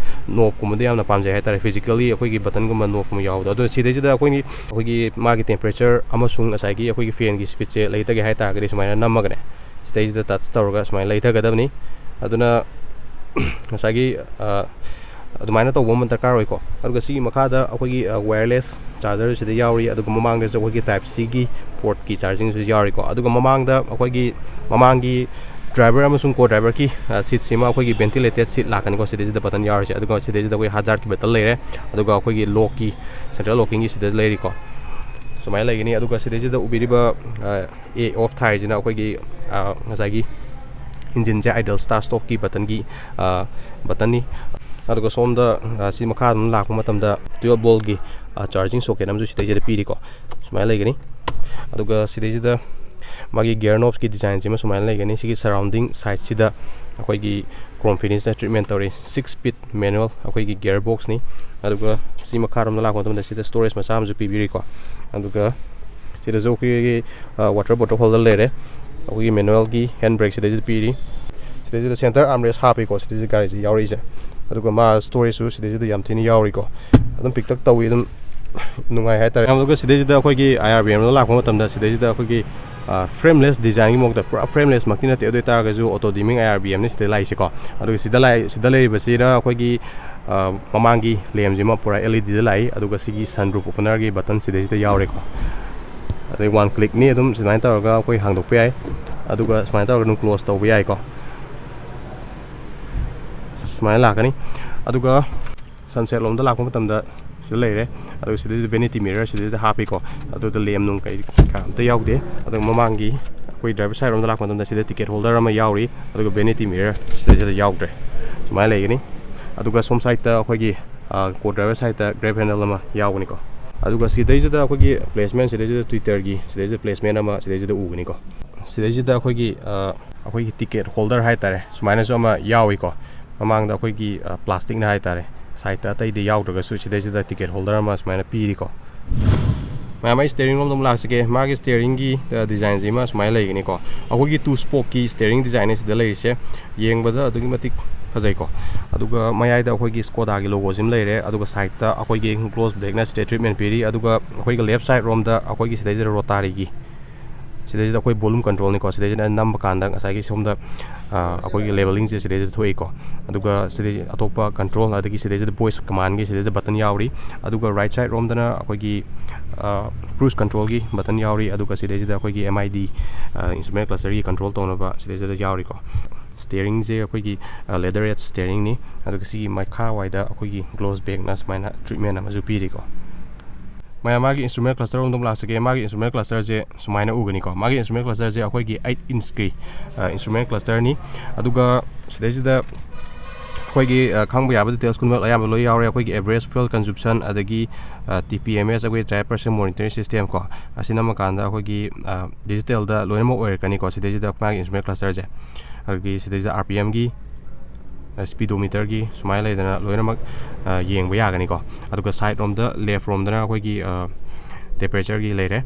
knobꯀꯨꯝꯕꯗ ꯌꯥꯝꯅ ꯄꯥꯝꯖꯩ ꯍꯥꯏꯇꯥꯔꯦ꯫ Physically ꯑꯩꯈꯣꯏꯒꯤ buttonꯒꯨꯝꯕ knobꯀꯨꯝꯕ ꯌꯥꯎꯕꯗꯣ꯫ ꯑꯗꯣ ꯁꯤꯗꯩꯁꯤꯗ ꯑꯩꯈꯣꯏꯒꯤ, ꯑꯩꯈꯣꯏꯒꯤ ꯃꯥꯒꯤ temperature ꯑꯃꯁꯨꯡ ꯉꯁꯥꯏꯒꯤ ꯑꯩꯈꯣꯏꯒꯤ fanꯒꯤ speedꯁꯦ ꯂꯩꯊꯒꯦ ꯍꯥꯏꯇꯥꯔꯒꯗꯤ ꯁꯨꯃꯥꯏꯅ ꯅꯝꯃꯒꯅꯦ, ꯁꯤꯗꯩꯁꯤꯗ touch ꯇꯧꯔꯒ ꯁꯨꯃꯥꯏꯅ ꯂꯩꯊꯒꯗꯕꯅꯤ꯫ ꯑꯗꯨꯅ ꯉꯁꯥꯏꯒꯤ, ꯑ, ꯑꯗꯨꯃꯥꯏꯅ ꯇꯧꯕ ꯑꯃ ꯗꯔꯀꯥꯔ ꯑꯣꯏꯀꯣ꯫ ꯑꯗꯨꯒ ꯁꯤꯒꯤ ꯃꯈꯥꯗ ꯑꯩꯈꯣꯏꯒꯤ, ꯑ, wireless charger ꯁꯤꯗ ꯌꯥꯎꯔꯤ꯫ ꯑꯗꯨꯒ ꯃꯃꯥꯡꯗꯁꯨ ꯑꯩꯈꯣꯏꯒꯤ Type-Cꯒꯤ portꯀꯤ chargingꯁꯨ ꯌꯥꯎꯔꯤꯀꯣ꯫ ꯑꯗꯨꯒ ꯃꯃꯥꯡꯗ ꯑꯩꯈꯣꯏꯒꯤ ꯃꯃꯥꯡꯒꯤ ꯗ꯭ꯔꯥꯏꯚꯔ ꯑꯃꯁꯨꯡ ꯀꯣ ꯗ꯭ꯔꯥꯏꯚꯔꯒꯤ ꯁꯤꯠꯁꯤꯃ ꯑꯩꯈꯣꯏꯒꯤ ꯚꯦꯟꯇꯤꯂꯦꯇꯦꯠ ꯁꯤꯠ ꯂꯥꯛꯀꯅꯤꯀꯣ, ꯁꯤꯗꯩꯁꯤꯗ ꯕꯇꯟ ꯌꯥꯎꯔꯤꯁꯦ꯫ ꯑꯗꯨꯒ ꯁꯤꯗꯩꯁꯤꯗ ꯑꯩꯈꯣꯏ ꯍꯖꯥꯔꯠꯀꯤ ꯕꯇꯟ ꯂꯩꯔꯦ, ꯑꯗꯨꯒ ꯑꯩꯈꯣꯏꯒꯤ ꯂꯣꯛꯀꯤ, ꯁꯦꯟꯇ꯭ꯔꯦꯜ ꯂꯣꯛꯀꯤꯡꯒꯤ ꯁꯤꯗ ꯂꯩꯔꯤꯀꯣ꯫ ꯁꯨꯃꯥꯏꯅ ꯂꯩꯒꯅꯤ꯫ ꯑꯗꯨꯒ ꯁꯤꯗꯩꯁꯤꯗ ꯎꯕꯤꯔꯤꯕ ꯑꯦ ꯑꯣꯐ ꯊꯥꯔꯤꯁꯤꯅ ꯑꯩꯈꯣꯏꯒꯤ ꯉꯁꯥꯏꯒꯤ ꯏꯟꯖꯤꯟꯁꯦ ꯑꯥꯏꯗꯜ ꯁ꯭ꯇꯥꯔꯠ ꯁ꯭ꯇꯣꯞꯀꯤ ꯕꯇꯟꯒꯤ ꯕꯇꯟꯅꯤ꯫ ꯑꯗꯨꯒ ꯁꯣꯝꯗ ꯁꯤ ꯃꯈꯥ ꯑꯗꯨꯝ ꯂꯥꯛꯄ ꯃꯇꯝꯗ ꯇ꯭ꯋꯦꯜꯞ ꯚꯣꯜꯒꯤ ꯆꯥꯔꯖꯤꯡ ꯁꯣꯀꯦꯠ ꯑꯃꯁꯨ ꯁꯤꯗꯩꯁꯤꯗ ꯄꯤꯔꯤꯀꯣ꯫ ꯁꯨꯃꯥꯏꯅ ꯂꯩꯒꯅꯤ꯫ ꯑꯗꯨꯒ ꯁꯤꯗꯩꯁꯤꯗ ꯃꯥꯒꯤ ꯒꯤꯌꯔ ꯅꯣꯞꯁꯀꯤ ꯗꯤꯖꯥꯏꯟꯁꯤꯃ ꯁꯨꯃꯥꯏꯅ ꯂꯩꯒꯅꯤ꯫ ꯁꯤꯒꯤ ꯁꯔꯥꯎꯟꯗꯤꯡ ꯁꯥꯏꯠꯁꯤꯗ ꯑꯩꯈꯣꯏꯒꯤ ꯀ꯭ꯔꯣꯝ ꯐꯤꯅꯤꯁꯅ ꯇ꯭ꯔꯤꯠꯃꯦꯟ ꯇꯧꯔꯤ꯫ ꯁꯤꯛꯁ ꯁ꯭ꯄꯤꯠ ꯃꯦꯅꯨꯋꯦꯜ ꯑꯩꯈꯣꯏꯒꯤ ꯒꯤꯌꯔ ꯕꯣꯛꯁꯅꯤ꯫ ꯑꯗꯨꯒ ꯁꯤ ꯃꯈꯥꯔꯣꯝꯗ ꯂꯥꯛꯄ ꯃꯇꯝꯗ ꯁꯤꯗ ꯁ꯭ꯇꯣꯔꯦꯖ ꯃꯆꯥ ꯑꯃꯁꯨ ꯄꯤꯕꯤꯔꯤꯀꯣ꯫ ꯑꯗꯨꯒ ꯁꯤꯗꯁꯨ ꯑꯩꯈꯣꯏꯒꯤ ꯋꯥꯇꯔ ꯕꯣꯇꯜ ꯍꯣꯜꯗꯔ ꯂꯩꯔꯦ꯫ ꯑꯩꯈꯣꯏꯒꯤ ꯃꯦꯅꯨꯋꯦꯜꯒꯤ ꯍꯦꯟ ꯕ꯭ꯔꯦꯛ ꯁꯤꯗꯩꯁꯤꯗ ꯄꯤꯔꯤ꯫ ꯁꯤꯗꯩꯁꯤꯗ ꯁꯦꯟꯇꯔ ꯑꯥꯔꯝꯔꯦꯁ ꯍꯥꯞꯄꯤꯀꯣ, ꯁꯤꯗꯩꯁꯤꯗ ꯒꯥꯔꯤꯁꯦ ꯌꯥꯎꯔꯛꯏꯁꯦ꯫ ꯑꯗꯨꯒ ꯃꯥ ꯁ꯭ꯇꯣꯔꯦꯖꯁꯨ ꯁꯤꯗꯩꯁꯤꯗ ꯌꯥꯝ ꯊꯤꯅ ꯌꯥꯎꯔꯤꯀꯣ꯫ ꯑꯗꯨꯝ ꯄꯤꯛꯇꯛ ꯇꯧꯏ, ꯑꯗꯨꯝ ꯅꯨꯡꯉꯥꯏ ꯍꯥꯏꯇꯥꯔꯦ꯫ ꯑꯗꯨꯒ ꯁꯤꯗꯩꯁꯤꯗ ꯑꯩꯈꯣꯏꯒꯤ ꯑꯥꯏ ꯑꯥꯔ ꯕꯤ ꯑꯦꯝꯗ ꯂꯥꯛꯄ ꯃꯇꯝꯗ ꯁꯤꯗꯩꯁꯤꯗ ꯑꯩꯈꯣꯏꯒꯤ ꯐ꯭ꯔꯦꯝꯂꯦꯁ ꯗꯤꯖꯥꯏꯟꯒꯤ ꯃꯑꯣꯡꯗ, ꯄꯨꯔꯥ ꯐ꯭ꯔꯦꯝꯂꯦꯁꯃꯛꯇꯤ ꯅꯠꯇꯦ, ꯑꯗꯨ ꯑꯣꯏꯇꯥꯔꯒꯁꯨ ꯑꯣꯇꯣ ꯗꯤꯃꯤꯡ ꯑꯥꯏ ꯑꯥꯔ ꯕꯤ ꯑꯦꯝꯅꯤ ꯁꯤꯗ ꯂꯥꯛꯏꯁꯦꯀꯣ꯫ ꯑꯗꯨꯒ ꯁꯤꯗ ꯂꯥꯛꯏ, ꯁꯤꯗ ꯂꯩꯔꯤꯕꯁꯤꯅ ꯑꯩꯈꯣꯏꯒꯤ ꯃꯃꯥꯡꯒꯤ ꯂꯦꯝꯁꯤꯃ ꯄꯨꯔꯥ ꯑꯦꯜ ꯏ ꯗꯤꯗ ꯂꯥꯛꯏ꯫ ꯑꯗꯨꯒ ꯁꯤꯒꯤ ꯁꯟ ꯔꯨꯞ ꯑꯣꯄꯅꯔꯒꯤ ꯕꯇꯟ ꯁꯤꯗꯩꯁꯤꯗ ꯌꯥꯎꯔꯦꯀꯣ꯫ ꯑꯗꯩ ꯋꯥꯟ ꯀ꯭ꯂꯤꯛꯅꯤ, ꯑꯗꯨꯝ ꯁꯨꯃꯥꯏꯅ ꯇꯧꯔꯒ ꯑꯩꯈꯣꯏ ꯍꯥꯡꯗꯣꯛꯄ ꯌꯥꯏ꯫ ꯑꯗꯨꯒ ꯁꯨꯃꯥꯏꯅ ꯇꯧꯔꯒ ꯑꯗꯨꯝ ꯀ꯭ꯂꯣꯖ ꯇꯧꯕ ꯌꯥꯏꯀꯣ꯫ ꯁꯨꯃꯥꯏꯅ ꯂꯥꯛꯀꯅꯤ꯫ ꯑꯗꯨꯒ ꯁꯟꯁꯦꯠ ꯂꯣꯝꯗ ꯂꯥꯛꯄ ꯃꯇꯝꯗ ꯁꯤꯗ ꯂꯩꯔꯦ꯫ ꯑꯗꯨꯒ ꯁꯤꯗꯩꯁꯤꯗ ꯚꯦꯅꯤꯇꯤ ꯃꯤꯔꯔ ꯁꯤꯗꯩꯁꯤꯗ ꯍꯥꯞꯄꯤꯀꯣ꯫ ꯑꯗꯨꯗ ꯂꯦꯝ ꯅꯨꯡ ꯀꯩ ꯀꯥ ꯑꯝꯇ ꯌꯥꯎꯗꯦ꯫ ꯑꯗꯨꯒ ꯃꯃꯥꯡꯒꯤ ꯑꯩꯈꯣꯏ ꯗ꯭ꯔꯥꯏꯚꯔ ꯁꯥꯏꯠ ꯔꯣꯝꯗ ꯂꯥꯛꯄ ꯃꯇꯝꯗ ꯁꯤꯗ ꯇꯤꯀꯦꯠ ꯍꯣꯜꯗꯔ ꯑꯃ ꯌꯥꯎꯔꯤ, ꯑꯗꯨꯒ ꯚꯦꯅꯤꯇꯤ ꯃꯤꯔꯔ ꯁꯤꯗꯩꯁꯤꯗ ꯌꯥꯎꯗ꯭ꯔꯦ꯫ ꯁꯨꯃꯥꯏꯅ ꯂꯩꯒꯅꯤ꯫ ꯑꯗꯨꯒ ꯁꯣꯝ ꯁꯥꯏꯠꯇ ꯑꯩꯈꯣꯏꯒꯤ ꯀꯣ ꯗ꯭ꯔꯥꯏꯚꯔ ꯁꯥꯏꯠꯇ ꯒ꯭ꯔꯦꯞ ꯍꯦꯟꯗꯜ ꯑꯃ ꯌꯥꯎꯒꯅꯤꯀꯣ꯫ ꯑꯗꯨꯒ ꯁꯤꯗꯩꯁꯤꯗ ꯑꯩꯈꯣꯏꯒꯤ ꯄ꯭ꯂꯦꯁꯃꯦꯟ, ꯁꯤꯗꯩꯁꯤꯗ ꯇ꯭ꯋꯤꯇꯔꯒꯤ ꯁꯤꯗꯩꯁꯤꯗ ꯄ꯭ꯂꯦꯁꯃꯦꯟ ꯑꯃ ꯁꯤꯗꯩꯁꯤꯗ ꯎꯒꯅꯤꯀꯣ꯫ ꯁꯤꯗꯩꯁꯤꯗ ꯑꯩꯈꯣꯏꯒꯤ ꯑꯩꯈꯣꯏꯒꯤ ꯇꯤꯀꯦꯠ ꯍꯣꯜꯗꯔ ꯍꯥꯏꯇꯥꯔꯦ, ꯁꯨꯃꯥꯏꯅꯁꯨ ꯑꯃ ꯌꯥꯎꯏꯀꯣ꯫ ꯃꯃꯥꯡꯗ ꯑꯩꯈꯣꯏꯒꯤ ꯄ꯭ꯂꯥꯁꯇꯤꯛꯅ ꯍꯥꯏꯇꯥꯔꯦ, ꯁꯥꯏꯠꯇ ꯑꯇꯩꯗ ꯌꯥꯎꯗ꯭ꯔꯒꯁꯨ ꯁꯤꯗꯩꯁꯤꯗ ꯇꯤꯀꯦꯠ ꯍꯣꯜꯗꯔ ꯑꯃ ꯁꯨꯃꯥꯏꯅ ꯄꯤꯔꯤꯀꯣ꯫ ꯃꯌꯥꯝ, ꯑꯩ ꯁ꯭ꯇꯦꯔꯤꯡ ꯂꯣꯝꯗ ꯑꯃꯨꯛ ꯂꯥꯛꯆꯒꯦ꯫ ꯃꯥꯒꯤ ꯁ꯭ꯇꯦꯔꯤꯡꯒꯤ ꯗꯤꯖꯥꯏꯟꯁꯤ ꯑꯃ ꯁꯨꯃꯥꯏꯅ ꯂꯩꯒꯅꯤꯀꯣ꯫ ꯑꯩꯈꯣꯏꯒꯤ ꯇꯨ ꯁ꯭ꯄꯣꯛꯀꯤ ꯁ꯭ꯇꯦꯔꯤꯡ ꯗꯤꯖꯥꯏꯟꯅꯤ ꯁꯤꯗ ꯂꯩꯔꯤꯁꯦ꯫ ꯌꯦꯡꯕꯗ ꯑꯗꯨꯛꯀꯤ ꯃꯇꯤꯛ ꯐꯖꯩꯀꯣ꯫ ꯑꯗꯨꯒ ꯃꯌꯥꯏꯗ ꯑꯩꯈꯣꯏꯒꯤ ꯁ꯭ꯀꯣꯗꯥꯒꯤ ꯂꯣꯒꯣꯁꯤ ꯑꯃ ꯂꯩꯔꯦ, ꯑꯗꯨꯒ ꯁꯥꯏꯠꯇ ꯑꯩꯈꯣꯏꯒꯤ ꯒ꯭ꯂꯣꯁ ꯕ꯭ꯂꯦꯛꯅ ꯁꯤꯗ ꯇ꯭ꯔꯤꯠꯃꯦꯟ ꯄꯤꯔꯤ, ꯑꯗꯨꯒ ꯑꯩꯈꯣꯏꯒꯤ ꯂꯦꯐ ꯁꯥꯏꯠ ꯔꯣꯝꯗ ꯑꯩꯈꯣꯏꯒꯤ ꯁꯤꯗꯩꯁꯤꯗ ꯔꯣꯇꯥꯔꯤꯒꯤ ꯁꯤꯗꯩꯁꯤꯗ ꯑꯩꯈꯣꯏ volume control ꯅꯤꯀꯣ꯫ ꯁꯤꯗꯩꯁꯤꯗ ꯅꯝꯕ ꯀꯥꯟꯗ ꯉꯁꯥꯏꯒꯤ ꯁꯣꯝꯗ, ꯑ, ꯑꯩꯈꯣꯏꯒꯤ leveling ꯁꯦ ꯁꯤꯗꯩꯁꯤꯗ ꯊꯣꯛꯏꯀꯣ꯫ ꯑꯗꯨꯒ ꯁꯤꯗꯩ ꯑꯇꯣꯞꯄ control, ꯑꯗꯒꯤ ꯁꯤꯗꯩꯁꯤꯗ voice command ꯒꯤ ꯁꯤꯗꯩꯁꯤꯗ button ꯌꯥꯎꯔꯤ꯫ ꯑꯗꯨꯒ right side ꯔꯣꯝꯗꯅ ꯑꯩꯈꯣꯏꯒꯤ, ꯑ, cruise control ꯒꯤ button ꯌꯥꯎꯔꯤ꯫ ꯑꯗꯨꯒ ꯁꯤꯗꯩꯁꯤꯗ ꯑꯩꯈꯣꯏꯒꯤ M I D, ꯑ, instrument cluster ꯒꯤ control ꯇꯧꯅꯕ ꯁꯤꯗꯩꯁꯤꯗ ꯌꯥꯎꯔꯤꯀꯣ꯫ Steering ꯁꯦ ꯑꯩꯈꯣꯏꯒꯤ, ꯑ, leatherette steering ꯅꯤ꯫ ꯑꯗꯨꯒ ꯁꯤꯒꯤ ꯃꯈꯥꯋꯥꯏꯗ ꯑꯩꯈꯣꯏꯒꯤ gloss back ꯅ ꯁꯨꯃꯥꯏꯅ treatment ꯑꯃꯁꯨ ꯄꯤꯔꯤꯀꯣ꯫ ꯃꯌꯥꯝ, ꯃꯥꯒꯤ instrument cluster ꯔꯣꯝꯗ ꯑꯃꯨꯛ ꯂꯥꯛꯆꯒꯦ꯫ ꯃꯥꯒꯤ instrument cluster ꯁꯦ ꯁꯨꯃꯥꯏꯅ ꯎꯒꯅꯤꯀꯣ꯫ ꯃꯥꯒꯤ instrument cluster ꯁꯦ ꯑꯩꯈꯣꯏꯒꯤ eight inch ꯀꯤ, ꯑ, instrument cluster ꯅꯤ꯫ ꯑꯗꯨꯒ ꯁꯤꯗꯩꯁꯤꯗ ꯑꯩꯈꯣꯏꯒꯤ, ꯑ, ꯈꯪꯕ ꯌꯥꯕ details ꯈꯨꯗꯤꯡꯃꯛ ꯑꯌꯥꯝꯕ ꯂꯣꯏ ꯌꯥꯎꯔꯦ꯫ ꯑꯩꯈꯣꯏꯒꯤ average fuel consumption, ꯑꯗꯒꯤ, ꯑ, T P M S, ꯑꯩꯈꯣꯏ tire pressure monitoring system ꯀꯣ, ꯑꯁꯤ ꯅꯝꯃꯀꯥꯟꯗ ꯑꯩꯈꯣꯏꯒꯤ, ꯑ, digital ꯗ ꯂꯣꯏꯅꯃꯛ ꯑꯣꯏꯔꯛꯀꯅꯤꯀꯣ꯫ ꯁꯤꯗꯩꯁꯤꯗ ꯃꯥꯒꯤ instrument cluster ꯁꯦ, ꯑꯗꯒꯤ ꯁꯤꯗꯩꯁꯤꯗ R P M ꯒꯤ, ꯑ, speedometer ꯒꯤ ꯁꯨꯃꯥꯏꯅ ꯂꯩꯗꯅ ꯂꯣꯏꯅꯃꯛ, ꯑ, ꯌꯦꯡꯕ ꯌꯥꯒꯅꯤꯀꯣ꯫ ꯑꯗꯨꯒ side ꯔꯣꯝꯗ, left ꯔꯣꯝꯗꯅ ꯑꯩꯈꯣꯏꯒꯤ, ꯑ, temperature ꯒꯤ ꯂꯩꯔꯦ꯫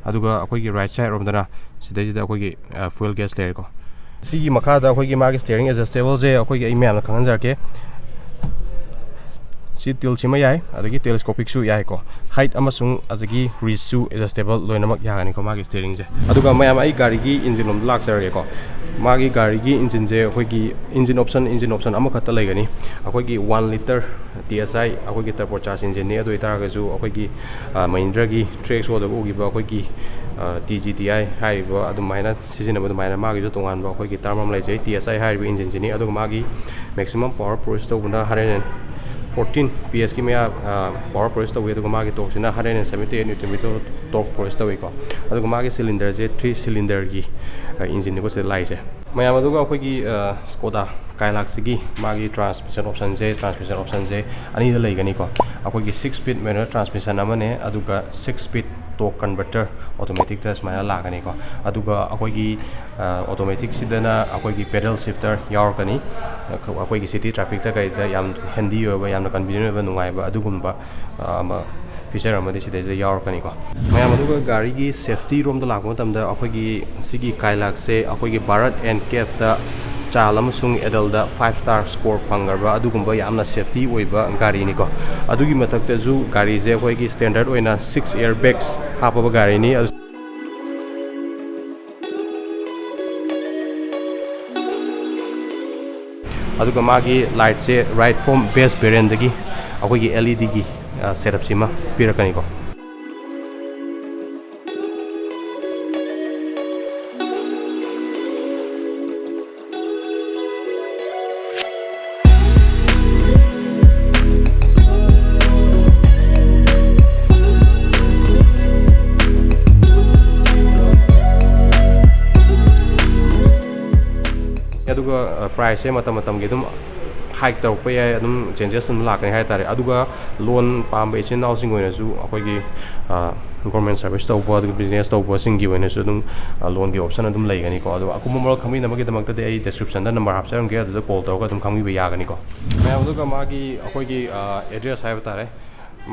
ꯑꯗꯨꯒ ꯑꯩꯈꯣꯏꯒꯤ right side ꯔꯣꯝꯗꯅ ꯁꯤꯗꯩꯁꯤꯗ ꯑꯩꯈꯣꯏꯒꯤ, ꯑ, fuel gauge ꯂꯩꯔꯦꯀꯣ꯫ ꯁꯤꯒꯤ ꯃꯈꯥꯗ ꯑꯩꯈꯣꯏꯒꯤ ꯃꯥꯒꯤ steering adjustable ꯁꯦ ꯑꯩꯈꯣꯏꯒꯤ ꯑꯩ ꯃꯌꯥꯝꯅ ꯈꯪꯍꯟꯖꯔꯛꯀꯦ꯫ ꯁꯤ tilt ꯁꯤꯃ ꯌꯥꯏ, ꯑꯗꯒꯤ telescopic ꯁꯨ ꯌꯥꯏꯀꯣ꯫ Height ꯑꯃꯁꯨꯡ ꯑꯗꯒꯤ reach ꯁꯨ adjustable ꯂꯣꯏꯅꯃꯛ ꯌꯥꯒꯅꯤꯀꯣ ꯃꯥꯒꯤ steering ꯁꯦ꯫ ꯑꯗꯨꯒ ꯃꯌꯥꯝ, ꯑꯩ ꯒꯥꯔꯤꯒꯤ engine ꯂꯣꯝꯗ ꯂꯥꯛꯆꯔꯒꯦꯀꯣ꯫ ꯃꯥꯒꯤ ꯒꯥꯔꯤꯒꯤ engine ꯁꯦ ꯑꯩꯈꯣꯏꯒꯤ engine option, engine option ꯑꯃꯈꯛꯇ ꯂꯩꯒꯅꯤ꯫ ꯑꯩꯈꯣꯏꯒꯤ one litre T S I, ꯑꯩꯈꯣꯏꯒꯤ turbocharge engine ꯅꯤ꯫ ꯑꯗꯨ ꯑꯣꯏꯇꯥꯔꯒꯁꯨ ꯑꯩꯈꯣꯏꯒꯤ, ꯑ, Mahindra ꯒꯤ track show ꯗ ꯎꯈꯤꯕ ꯑꯩꯈꯣꯏꯒꯤ, ꯑ, T G T I ꯍꯥꯏꯔꯤꯕ ꯑꯗꯨꯃꯥꯏꯅ ꯁꯤꯖꯤꯟꯅꯕ ꯑꯗꯨꯃꯥꯏꯅ ꯃꯥꯒꯤꯁꯨ ꯇꯣꯉꯥꯟꯕ ꯑꯩꯈꯣꯏꯒꯤ term ꯑꯃ ꯂꯩꯖꯩ꯫ T S I ꯍꯥꯏꯔꯤꯕ engine ꯁꯤꯅꯤ꯫ ꯑꯗꯨꯒ ꯃꯥꯒꯤ maximum power produce ꯇꯧꯕꯅ hundred and fourteen P S ꯀꯤ ꯃꯌꯥ, ꯑ, power produce ꯇꯧꯏ꯫ ꯑꯗꯨꯒ ꯃꯥꯒꯤ torque ꯁꯤꯅ hundred and seventy eight newton meter torque produce ꯇꯧꯏꯀꯣ꯫ ꯑꯗꯨꯒ ꯃꯥꯒꯤ cylinder ꯁꯦ three cylinder ꯒꯤ, ꯑ, engine ꯅꯤꯀꯣ ꯁꯤꯗ ꯂꯥꯛꯏꯁꯦ꯫ ꯃꯌꯥꯝ, ꯑꯗꯨꯒ ꯑꯩꯈꯣꯏꯒꯤ, ꯑ, Skoda Kaylax ꯁꯤꯒꯤ ꯃꯥꯒꯤ transmission option ꯁꯦ, transmission option ꯁꯦ ꯑꯅꯤꯗ ꯂꯩꯒꯅꯤꯀꯣ꯫ ꯑꯩꯈꯣꯏꯒꯤ six speed manual transmission ꯑꯃꯅꯦ, ꯑꯗꯨꯒ six speed torque converter automatic ꯇ ꯁꯨꯃꯥꯏꯅ ꯂꯥꯛꯀꯅꯤꯀꯣ꯫ ꯑꯗꯨꯒ ꯑꯩꯈꯣꯏꯒꯤ, ꯑ, automatic ꯁꯤꯗꯅ ꯑꯩꯈꯣꯏꯒꯤ pedal shifter ꯌꯥꯎꯔꯛꯀꯅꯤ꯫ ꯑꯩꯈꯣꯏꯒꯤ city traffic ꯇ ꯀꯩꯗ ꯌꯥꯝ handy ꯑꯣꯏꯕ, ꯌꯥꯝꯅ convenient ꯑꯣꯏꯕ, ꯅꯨꯡꯉꯥꯏꯕ ꯑꯗꯨꯒꯨꯝꯕ, ꯑ, ꯑꯃ feature ꯑꯃꯗꯤ ꯁꯤꯗꯩꯁꯤꯗ ꯌꯥꯎꯔꯛꯀꯅꯤꯀꯣ꯫ ꯃꯌꯥꯝ, ꯑꯗꯨꯒ ꯒꯥꯔꯤꯒꯤ safety ꯔꯣꯝꯗ ꯂꯥꯛꯄ ꯃꯇꯝꯗ ꯑꯩꯈꯣꯏꯒꯤ ꯁꯤꯒꯤ Kaylax ꯁꯦ ꯑꯩꯈꯣꯏꯒꯤ Bharat N C A P ꯇ child ꯑꯃꯁꯨꯡ adult ꯇ five star score ꯐꯪꯈ꯭ꯔꯕ ꯑꯗꯨꯒꯨꯝꯕ ꯌꯥꯝꯅ safety ꯑꯣꯏꯕ ꯒꯥꯔꯤꯅꯤꯀꯣ꯫ ꯑꯗꯨꯒꯤ ꯃꯊꯛꯇꯁꯨ ꯒꯥꯔꯤꯁꯦ ꯑꯩꯈꯣꯏꯒꯤ standard ꯑꯣꯏꯅ six air bags ꯍꯥꯞꯄꯕ ꯒꯥꯔꯤꯅꯤ꯫ ꯑꯗꯨ ꯑꯗꯨꯒ ꯃꯥꯒꯤ ꯂꯥꯏꯠꯁꯦ right from base variantꯗꯒꯤ ꯑꯩꯈꯣꯏꯒꯤ L E Dꯒꯤ setup ꯁꯤꯃ ꯄꯤꯔꯛꯀꯅꯤꯀꯣ꯫ ꯑꯗꯨꯒ price ꯁꯦ ꯃꯇꯝ ꯃꯇꯝꯒꯤ ꯑꯗꯨꯝ hike ꯇꯧꯔꯛꯄ ꯌꯥꯏ, ꯑꯗꯨꯝ changes ꯑꯗꯨꯝ ꯂꯥꯛꯀꯅꯤ ꯍꯥꯏꯇꯥꯔꯦ꯫ ꯑꯗꯨꯒ loan ꯄꯥꯝꯕ ꯏꯆꯤꯟ ꯏꯅꯥꯎꯁꯤꯡꯒꯤ ꯑꯣꯏꯅꯁꯨ ꯑꯩꯈꯣꯏꯒꯤ government service ꯇꯧꯕ, ꯑꯗꯨꯒ business ꯇꯧꯕꯁꯤꯡꯒꯤ ꯑꯣꯏꯅꯁꯨ ꯑꯗꯨꯝ loan ꯒꯤ option ꯑꯗꯨꯝ ꯂꯩꯒꯅꯤꯀꯣ꯫ ꯑꯗꯣ ꯑꯀꯨꯞꯄ ꯃꯔꯣꯜ ꯈꯪꯕꯤꯅꯕꯒꯤꯗꯃꯛꯇꯗꯤ ꯑꯩ description ꯗ number ꯍꯥꯞꯆꯔꯝꯒꯦ, ꯑꯗꯨꯗ call ꯇꯧꯔꯒ ꯑꯗꯨꯝ ꯈꯪꯕꯤꯕ ꯌꯥꯒꯅꯤꯀꯣ꯫ ꯃꯌꯥꯝ, ꯑꯗꯨꯒ ꯃꯥꯒꯤ ꯑꯩꯈꯣꯏꯒꯤ address ꯍꯥꯏꯕ ꯇꯥꯔꯦ,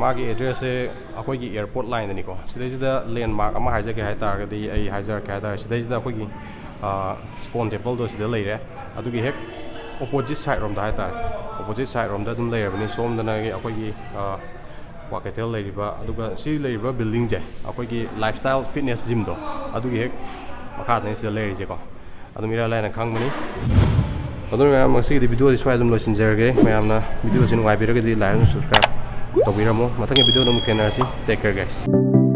ꯃꯥꯒꯤ address ꯁꯦ ꯑꯩꯈꯣꯏꯒꯤ airport line ꯗꯅꯤꯀꯣ꯫ ꯁꯤꯗꯩꯁꯤꯗ landmark ꯑꯃ ꯍꯥꯏꯖꯒꯦ ꯍꯥꯏ ꯇꯥꯔꯒꯗꯤ, ꯑꯩ ꯍꯥꯏꯖꯔꯛꯀꯦ ꯍꯥꯏ ꯇꯥꯔꯦ, ꯁꯤꯗꯩꯁꯤꯗ ꯑꯩꯈꯣꯏꯒꯤ Spon Temple ꯗꯣ ꯁꯤꯗ ꯂꯩꯔꯦ꯫ ꯑꯗꯨꯒꯤ ꯍꯦꯛ opposite side ꯔꯣꯝꯗ ꯍꯥꯏ ꯇꯥꯔꯦ, opposite side ꯔꯣꯝꯗ ꯑꯗꯨꯝ ꯂꯩꯔꯕꯅꯤ꯫ ꯁꯣꯝꯗꯅ ꯑꯩꯈꯣꯏꯒꯤ ꯀ꯭ꯋꯥꯀꯩꯊꯦꯜ ꯂꯩꯔꯤꯕ, ꯑꯗꯨꯒ ꯁꯤ ꯂꯩꯔꯤꯕ building ꯁꯦ ꯑꯩꯈꯣꯏꯒꯤ Lifestyle Fitness Gym ꯗꯣ, ꯑꯗꯨꯒꯤ ꯍꯦꯛ ꯃꯈꯥꯗꯅꯤ ꯁꯤꯗ ꯂꯩꯔꯤꯁꯦꯀꯣ꯫ ꯑꯗꯨꯝ ꯏꯔꯥꯏ ꯂꯥꯏꯅ ꯈꯪꯕꯅꯤ꯫ ꯑꯗꯨꯅ ꯃꯌꯥꯝ, ꯉꯁꯤꯒꯤꯗꯤ video ꯁꯤ ꯁ꯭ꯋꯥꯏ ꯑꯗꯨꯝ ꯂꯣꯏꯁꯤꯟꯖꯔꯒꯦ꯫ ꯃꯌꯥꯝꯅ video ꯁꯤ ꯅꯨꯡꯉꯥꯏꯕꯤꯔꯒꯗꯤ like ꯑꯃꯁꯨꯡ subscribe ꯇꯧꯕꯤꯔꯝꯃꯣ꯫ ꯃꯊꯪꯒꯤ video ꯗ ꯑꯃꯨꯛ ꯊꯦꯡꯅꯔꯁꯤ꯫ Take care, guys.